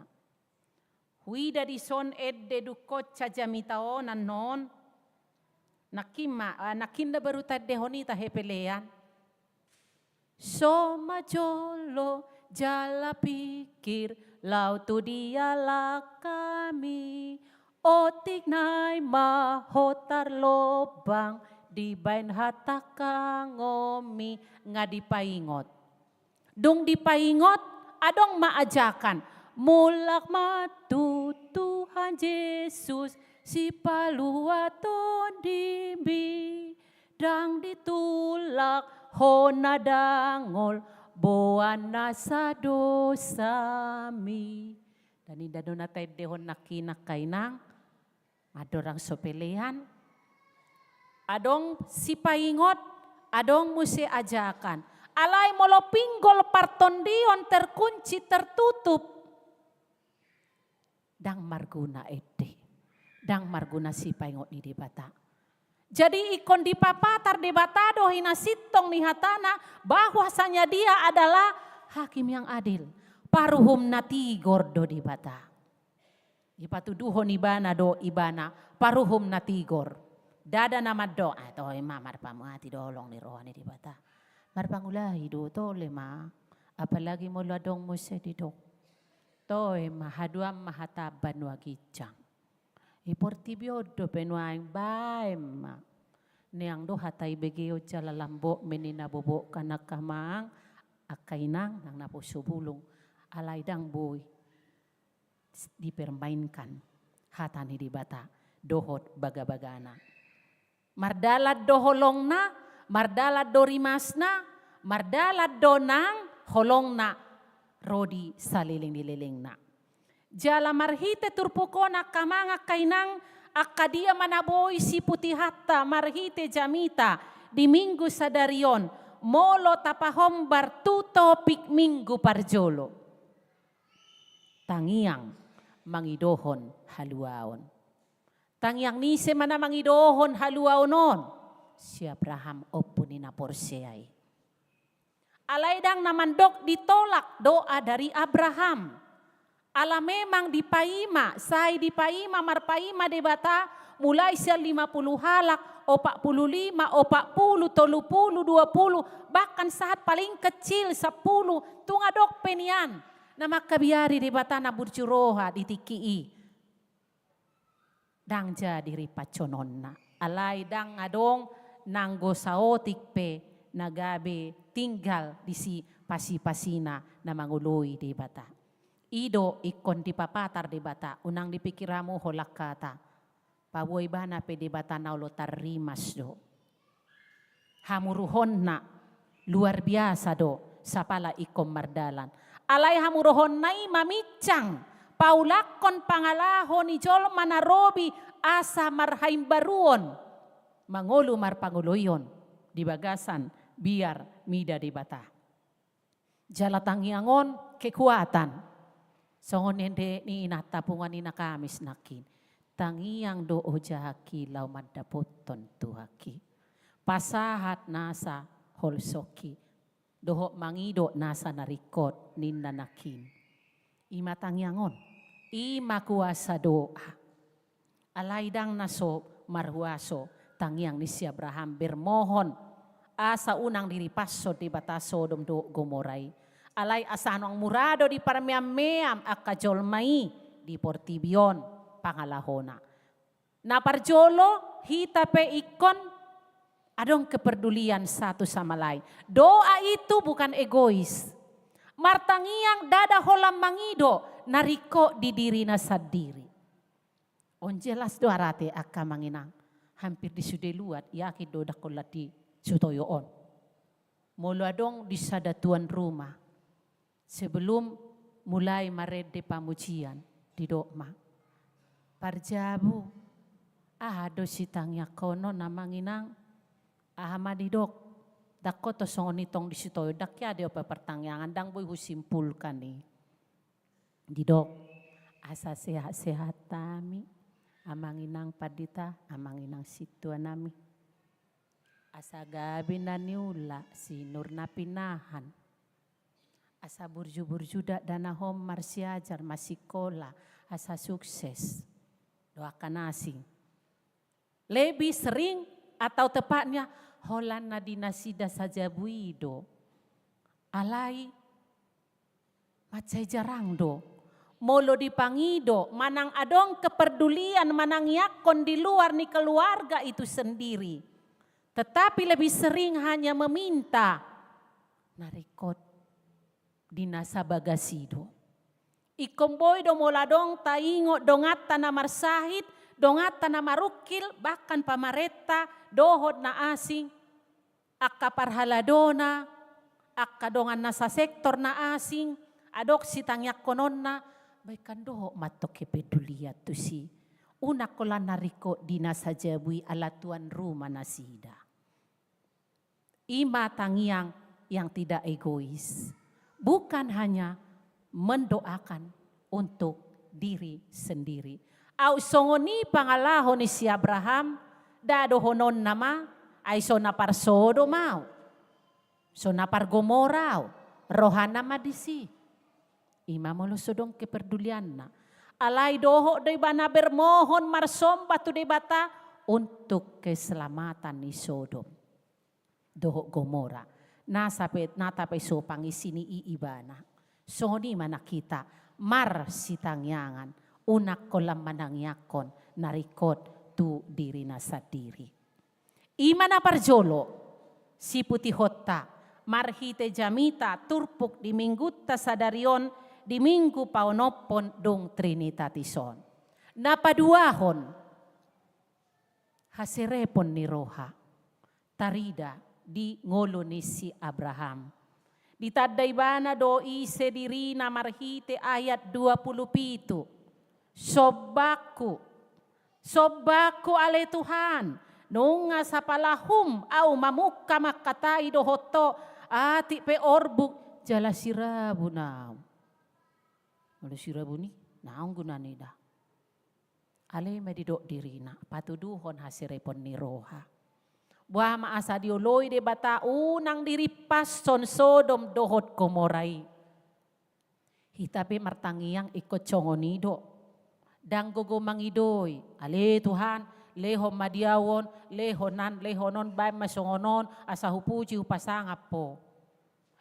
Huida dison ende dungkon jamita on annon. Nangkin ma, ah, nangkin na baru taendehon i tahe pelean. So ma jolo jala pingkir, laho tu dialap hami. Otik nai ma ho tarlombang dibaen hatangkangonmi. Nga dipaingot. Dung dipaingot, adong ma ajakan. Mulak ma tu Tuhan Jesus, sipalua tondimi. Ndang ditulak ho na dangol, boan nasa dosami. Dan inda do na taendehon nangkin angka inang, andorang so pelean, adong sipaingot, adong muse ajakan. Alai molo pinggol partondion terkunci, tertutup, ndang marguna ende, ndang marguna sipaingot ni Debata. Jadi ingkon dipapatar Debata do hinasintong ni hatana, bahwasanya Dia adalah hakim yang adil. Paruhum na tigor do Debata. Dipatuduhon ibana do ibana paruhum na tigor. Ndada na mandok, ah, toe ma, marpamuati do holong ni roha ni Debata. Marpangulahi do, tole ma. Apalagi molo adong muse didok. Toe ma, haduan ma hata banua ginjang. I portibi on dope nuaeng, baen ma. Neang do hata ibegeon jala lambok ma i na bobok, angka amang, angka inang, nang naposo bulung. Alai ndang boi dipermainkan hata ni Debata dohot bagabagana. Mardalan do holongna, mardalan do rimasna, mardalan do nang holongna ro di saleleng ni lelengna. Jala marhite turpuk on, angka amang, angka inang, angka dia ma na boi siputihonta marhite jamita di Minggu sadari on, molo tapahombar tu topik Minggu parjolo. Tangiang mangidohon haluaon. Tangiang ni ise ma na mangidohon haluaon on? Si Abraham, ompu ni na porsea i. Alai ndang na mandok ditolak doa dari Abraham. Ala memang dipaima, sai dipaima, marpaima Debata, mulai sian lima puluh halak, opat puluh lima, opat puluh, tolu puluh, dua puluh, bahkan sahat paling kecil sampulu, tung adong pe nian na mangkabiari Debata na burju roha di tingki i. Ndang jadi ripacononna. Alai ndang adong nanggo saotik pe na gabe tinggal di sipasipasina na mangoloi Debata. I do ingkon dipapatar Debata, unang dipikir hamu holan hata. Paboa ibana pe Debata na olo tarrimas do. Hamuruhonna luar biasa do, sapala ingkon mardalan. Alai hamuruhonna i mamincang, paulakhon pangalaho ni jolma na robi asa marhaimbaruon, mangolu marpangoloion di bagasan biar mida Debata. Jala tangiang on kekuatan. Songon ende ni inanta punguan ni na Kamis nangkin. Tangiang do ojahanki laho mandapothon Tuhanki. Pasahat nasa holsongki. Dohot mangido nasa na ringkot ninna nangkin. I ma tangiang on. I ma kuasa doa. Alai ndang na so marhuaso tangiang ni si Abraham bermohon asa unang diripashon Debata Sodom dohot Gomora i. Alai asa unang mura do diparmeammeam angka jolma i di portibi on pangalahona. Na parjolo, hita pe ingkon adong kepedulian satu sama lain. Doa itu bukan egois. Martangiang ndada holan mangido na ringkot di dirina sandiri. On jelas do arate angka amang inang. Hampir di sude luat, yakin do ndang holan di Sutoyo on. Molo adong di sada tuan rumah, sebelum mulai marende pamujian, didok ma, "Parjabu, aha do sitangiangkon on amang inang?" Aha ma didok? Ndang hoto songon i tong di Sutoyo, ndang hea do ope partangiangan, ndang boi husimpulkan i. Didok, "Asa sehat-sehat hami, Amang inang pandita, amang inang sintua nami. Asa gabe na niula sinur na pinahan. Asa burju-burju dakdanak on marsiajar, masikola, asa sukses. Doakan asing. Lebih sering atau tepatnya holan na di nasida sajabu i do. Alai mansai jarang do molo dipangido manang adong keperdulian manangiangkon di luar ni keluarga itu sendiri. Tetapi lebih sering hanya meminta na ringkot di na sabagas i do. Ingkon boi do molo adong taingot donganta na marsahit, donganta na marungkil, bahkan pamarenta, dohot na asing, angka parhaladona, angka dongan na sasektor na asing, adong sitangiangkononna, baen dohot ma antong kepedulian tusi. Unang holan na ringkot di na sajabu i ala tuan rumah nasida. I ma tangiang yang tidak egois. Bukan hanya mendoakan untuk diri sendiri. Au songon i pangalaho ni si Abraham, nda dohononna ma, ai so na par Sodom au. So na par Gomora au. Rohana ma disi. I ma molo so adong keperdulianna. Alai dohot do ibana bermohon marsomba tu Debata untuk keselamatan ni Sodom dohot Gomora. Nasa pe, nata pe so pangisini i ibana. Songon i ma nang hita marsitangiangan, unang holan manangiangkon na ringkot tu dirina sandiri. I ma na parjolo, siputihonta, marhite jamita turpuk di minggunta sadari on, di minggu paonomhon dung Trinitatis on. Na paduahon, haserepon ni roha tarida di ngolu ni si Abraham. Ditanda ibana do ise dirina marhite ayat dua pulu pitu. Sombangku, sombangku ale Tuhan, nunga sapala hum au mamungka mangkatai dohot Ho, atik pe orbuk jala sirabun au. Molo sirabun i, naung gunana i da. Alai ma didok dirina, patuduhon haserepon ni roha. Boha ma asa dioloi Debata unang dirimpashon Sodom dohot Gomora i. Hita pe martangiang ingkon songon i do. Ndang gogo mangidoi, ale Tuhan, lehon ma di au on, lehon an, lehon on, baen ma songon on, asa hupuji, hupasangap Ho.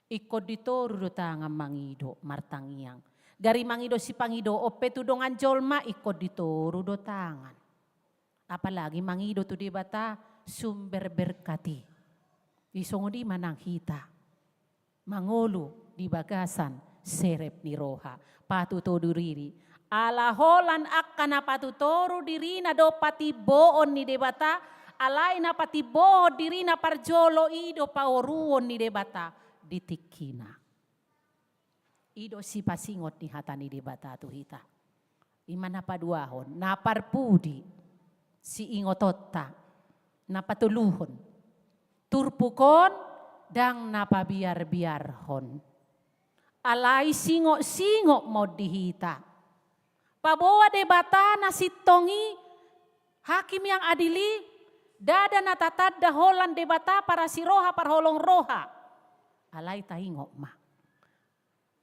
Ingkon di toru do tangan mangido, martangiang. Gari mangido sipangidoon pe tu dongan jolma ingkon di toru do tangan. Apalagi mangido tu Debata sumber berkat i. Di songon i ma nang hita mangolu di bagasan serep ni roha, patutoru diri. Ala holan angka na patutoru dirina do patimboon ni Debata, alai na patimbohon dirina parjolo i do paoruon ni Debata di tingkina. I do sipasingot ni hata ni Debata tu hita. I ma na paduahon, na parpudi siingotonta, na patoluhon. Turpuk on ndang na pabiarbiarhon. Alai singotsingot ma on di hita. Paboa Debata na sintong i, Hakim yang adil i, ndada na tatanda holan Debata parasi roha, parholong roha. Alai taingot ma.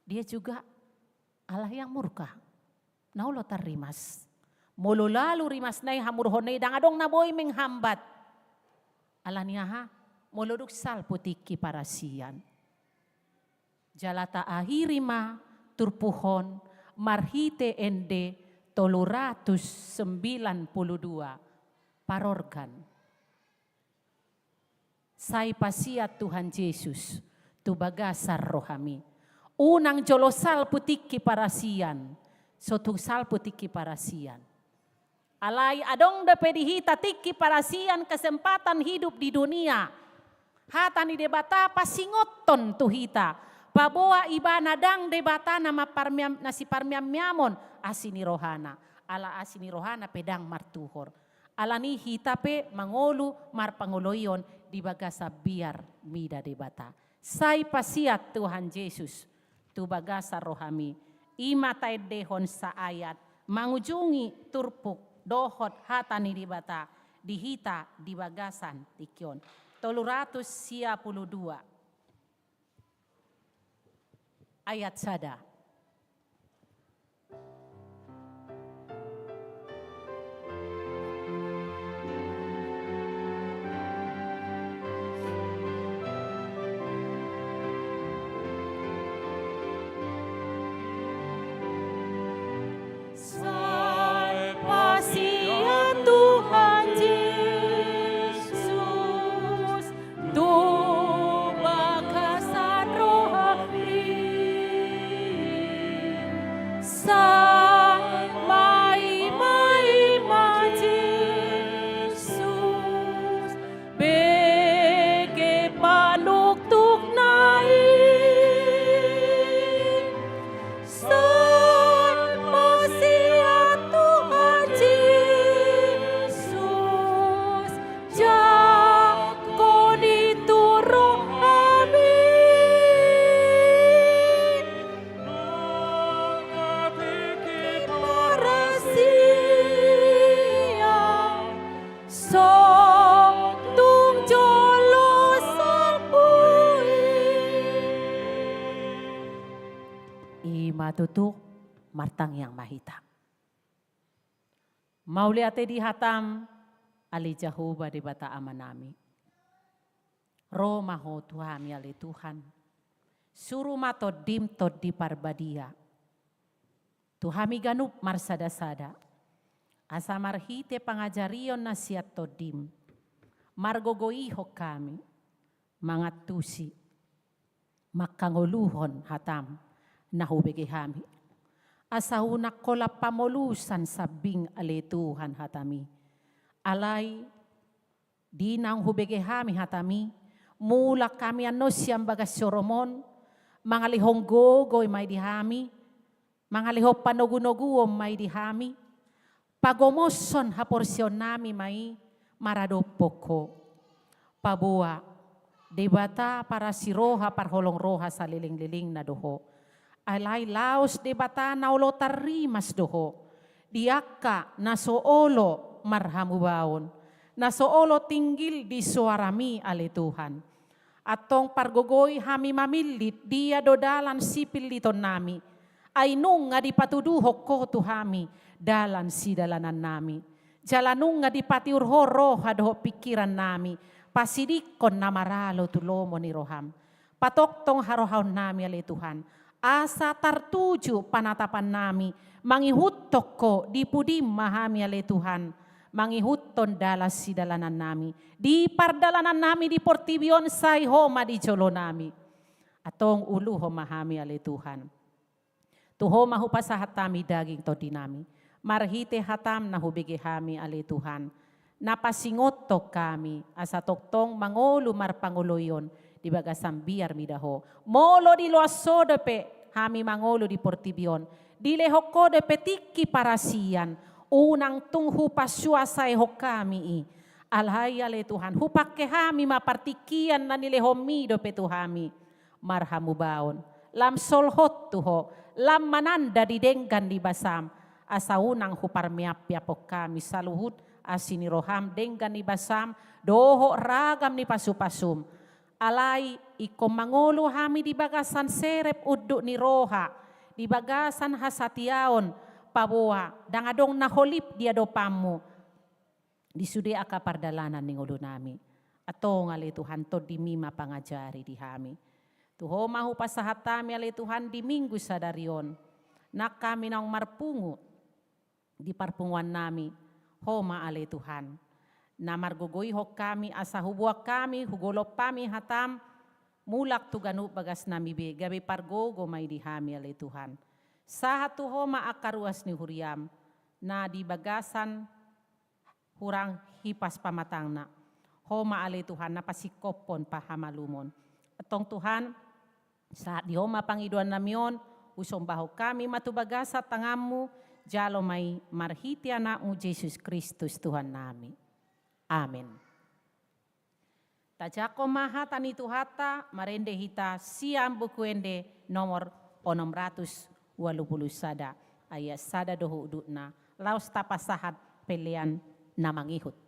Dia juga Allah yang murka. Na olo tarrimas. Molo lalu rimasna i, hamurhonna i, ndang adong na boi menghambat. Ala ni aha? Molo dung salpu tingki parasian. Jala taakhiri ma turpuk on marhite ende tolu ratus sembilan puluh dua, parorgan. Sai pasian Tuhan Jesus tu bagasan rohami. Unang jolo salpu tingki parasian, so tung salpu tingki parasian. Alai adong dope di hita tingki parasian, kesempatan hidup di dunia. Hata ni Debata pasingothon tu hita. Paboa Ibana ndang Debata na mamparmiam-, na siparmiammiamon asi ni rohana. Ala asi ni rohana pe ndang martuhor. Ala ni hita pe mangolu marpangoloion di bagasan biar mida Debata. Sai pasian Tuhan Jesus tu bagasan rohami. I ma taendehon saayat mangujungi turpuk dohot hata ni Debata di hita di bagasan tingki on. Tolu ratus sia pulu dua. Ayat sada. Sai pasian Tuhan Jesus tu bagasan rohami. Sai maima-ima Jesus, bege panuktukna i. Sai pasian Tuhan Jesus, jangkon i tu rohami. Nunga tingki parasian, so tung jolo salpu i. I ma tutu, martangiang ma hita. Mauliate di hataM, ale Jahowa Debata Amanami. Ro ma Ho tu hami, ale Tuhan. Suru ma TondiM, Tondi Parbadia, tu hami ganup marsada-sada, asa marhite pangajarion na sian TondiM, margogoihon hami, mangantusi, manghangoluhon hataM na hubege hami. Asa unang holan pamolusan sambing, ale Tuhan, hataMi. Alai di naung hubege hami hataMi, mulak hami annon sian bagas joroM on, mangalehon gogo ma i di hami, mangalehon panogunoguon ma i di hami, pagomoshon haporseaonnami ma i maradophon Ho. Paboa, Debata parasi roha, parholong roha salelenglelengna do Ho. Alai laos Debata na olo tarrimas do Ho di angka na so olo marhamubaon, na so olo tinggil di soaraMi, ale Tuhan. Antong pargogoi hami mamillit, dia do dalan sipillitonnami. Ai nunga dipatuduhon Ho tu hami dalan sidalanannami. Jala nunga dipatiur Ho roha dohot pingkirannami, pasidingkon na maralo tu lomo ni rohaM. Patongtong harohaonnami, ale Tuhan, asa tartuju panatapannami mangihuthon Ho. Di pudiM ma hami, ale Tuhan, mangihuthon dalan sidalanannami. Di pardalanannami di portibi on, sai Ho ma di jolonami. Antong uluhon ma hami, ale Tuhan. Tu Ho ma hupasahat hami daging tondinami, marhite hataM na hubege hami, ale Tuhan, na pasingothon hami asa tongtong mangolu marpangoloion di bagasan biar mida Ho. Molo diloas Ho dope hami mangolu di portibi on, dilehon Ho dope tingki parasian, unang tung hupasuasaehon hami i. Alai, ale Tuhan, hupangke hami ma partingkian na nilehonMi dope tu hami. Marhamubaon, lam solhot tu Ho, lam mananda di denggan ni basaM, asa unang huparmeampeaphon hami saluhut asi ni rohaM, denggan ni basaM, dohot ragam ni pasupasuM. Alai ingkon mangolu hami di bagasan serep unduk ni roha, di bagasan hasatiaon, paboa ndang adong na holip di adopanMu di sude angka pardalanan ni ngolunami. Antong, ale Tuhan, TondiMi ma pangajari di hami. Tu Ho ma hupasahat hami, ale Tuhan, di Minggu sadari on, nang hami naung marpungu di parpunguannami, Ho ma, ale Tuhan, na margogoihon hami asa huboan hami, hugolop hami hataM, mulak tu ganup bagasnami be, gabe pargogo ma i di hami, ale Tuhan. Sahat tu Ho ma angka ruas ni huriaM, na di bagasan hurang hipas pamatangna. Ho ma, ale Tuhan, na pasingkophon pahamalumon. Antong, Tuhan, sahat di Ho ma pangidoannami on, husombahon hami ma tu bagasan tanganMu, jalo ma i marhite AnakMu Jesus Kristus Tuhannami. Amen. Tajangkon ma hata ni Tuhanta, marende hita sian Buku Ende nomor onom ratus ualu pulu sada, ayat sada dohot udutna, laos tapasahat pelean na mangihut.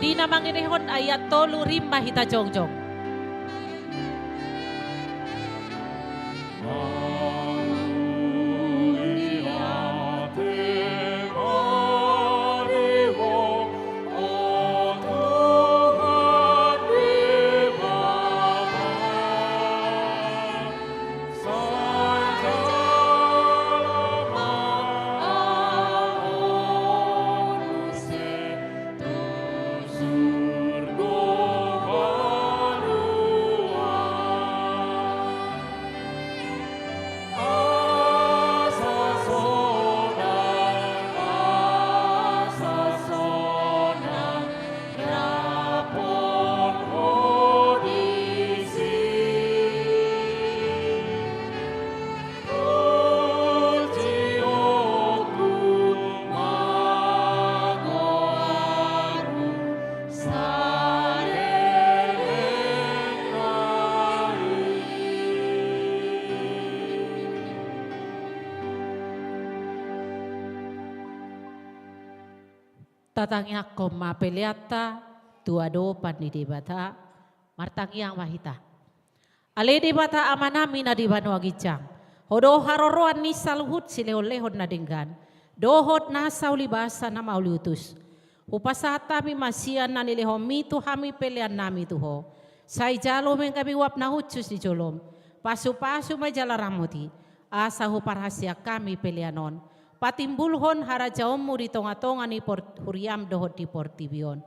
Di na mangelehon ayat tolu rim ma hita jongjong. Tatangiangkon ma peleanta tu adopan ni Debata. Martangiang ma hita. Ale Debata Amanami na di banua ginjang, Ho do haroroan ni saluhut silehonlehon na denggan dohot nasa ulibasa na mauliutus. Hupasahat hami ma sian na nilehonMi tu hami peleannami tu Ho. Sai jalo ma gabe uap na hushus di joloM. Pasupasu ma jala ramoti, asa huparhaseang hami pelean on patimbulhon harajaonMu di tongatonga ni por-, huriaM dohot di portibi on.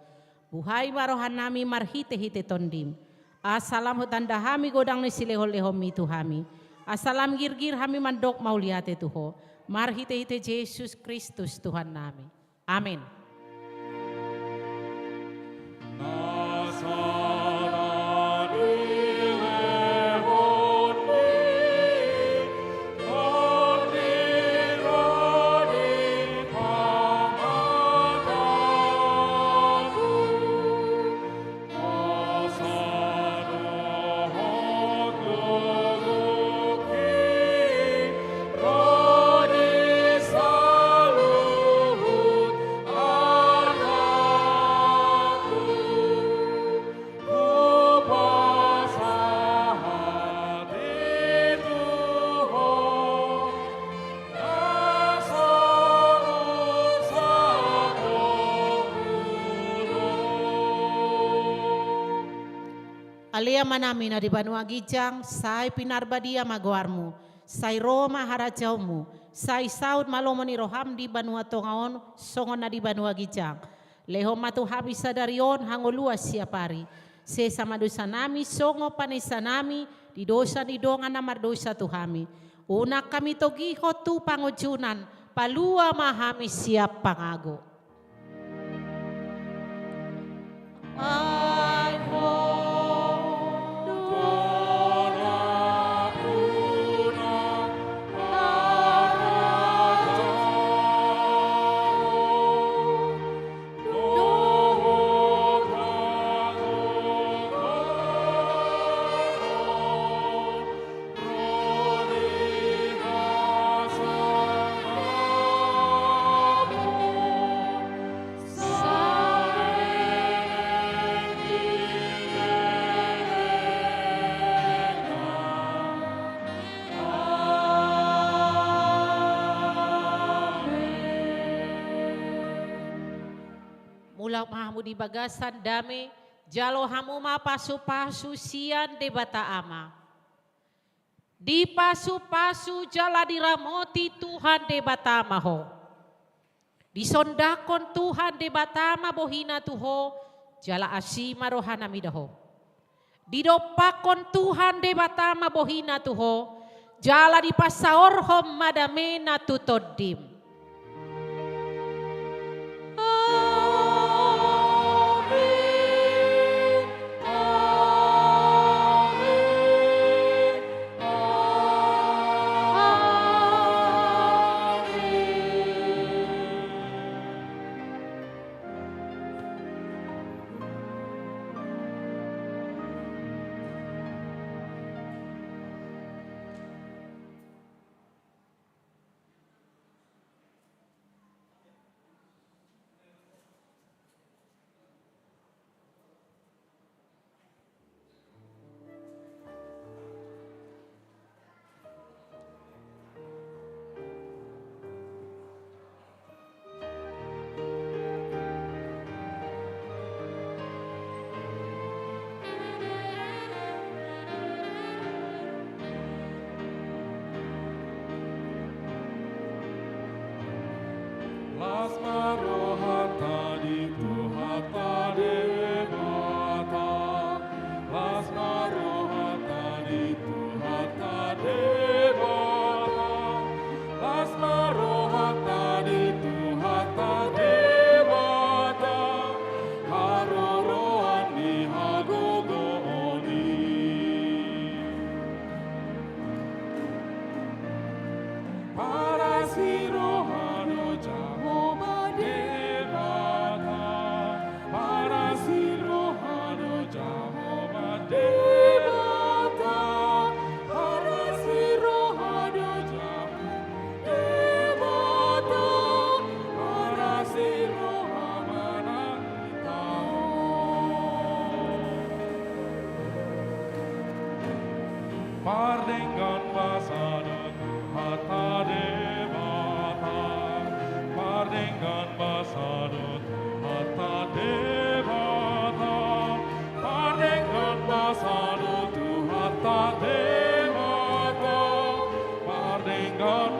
Buhai ma rohanami marhitehite TondiM, asa lam hutanda hami godang ni silehonlehonMi tu hami, asa lam girgir hami mandok mauliate tu Ho, marhitehite Jesus Kristus Tuhannami. Amen. Ale Amanami na di banua ginjang, sai pinarbadia ma goarMu, sai ro ma harajaonMu, sai saut ma lomo ni rohaM di banua tonga on songon na di banua ginjang. Lehon ma tu hami sadari on hangoluan siapari. Sesa ma dosanami songon panesanami di dosa ni dongan na mardosa tu hami. Unang hami togihon tu pangunjunan, palua ma hami sian pangago. Mulak ma hamu di bagasan dame, jalo hamu ma pasupasu sian Debata Ama. Dipasupasu jala diramoti Tuhan Debata ma ho. Disondangkon Tuhan Debata ma bohiNa tu ho, jala asi ma rohaNa mida ho. Didompakkon Tuhan Debata ma bohiNa tu ho, jala dipasaorhon ma dameNa tu tondim. Basa do Tuhanta Debata, pardenggan basa do Tuhanta Debata, pardenggan basa do Tuhanta Debata, pardenggan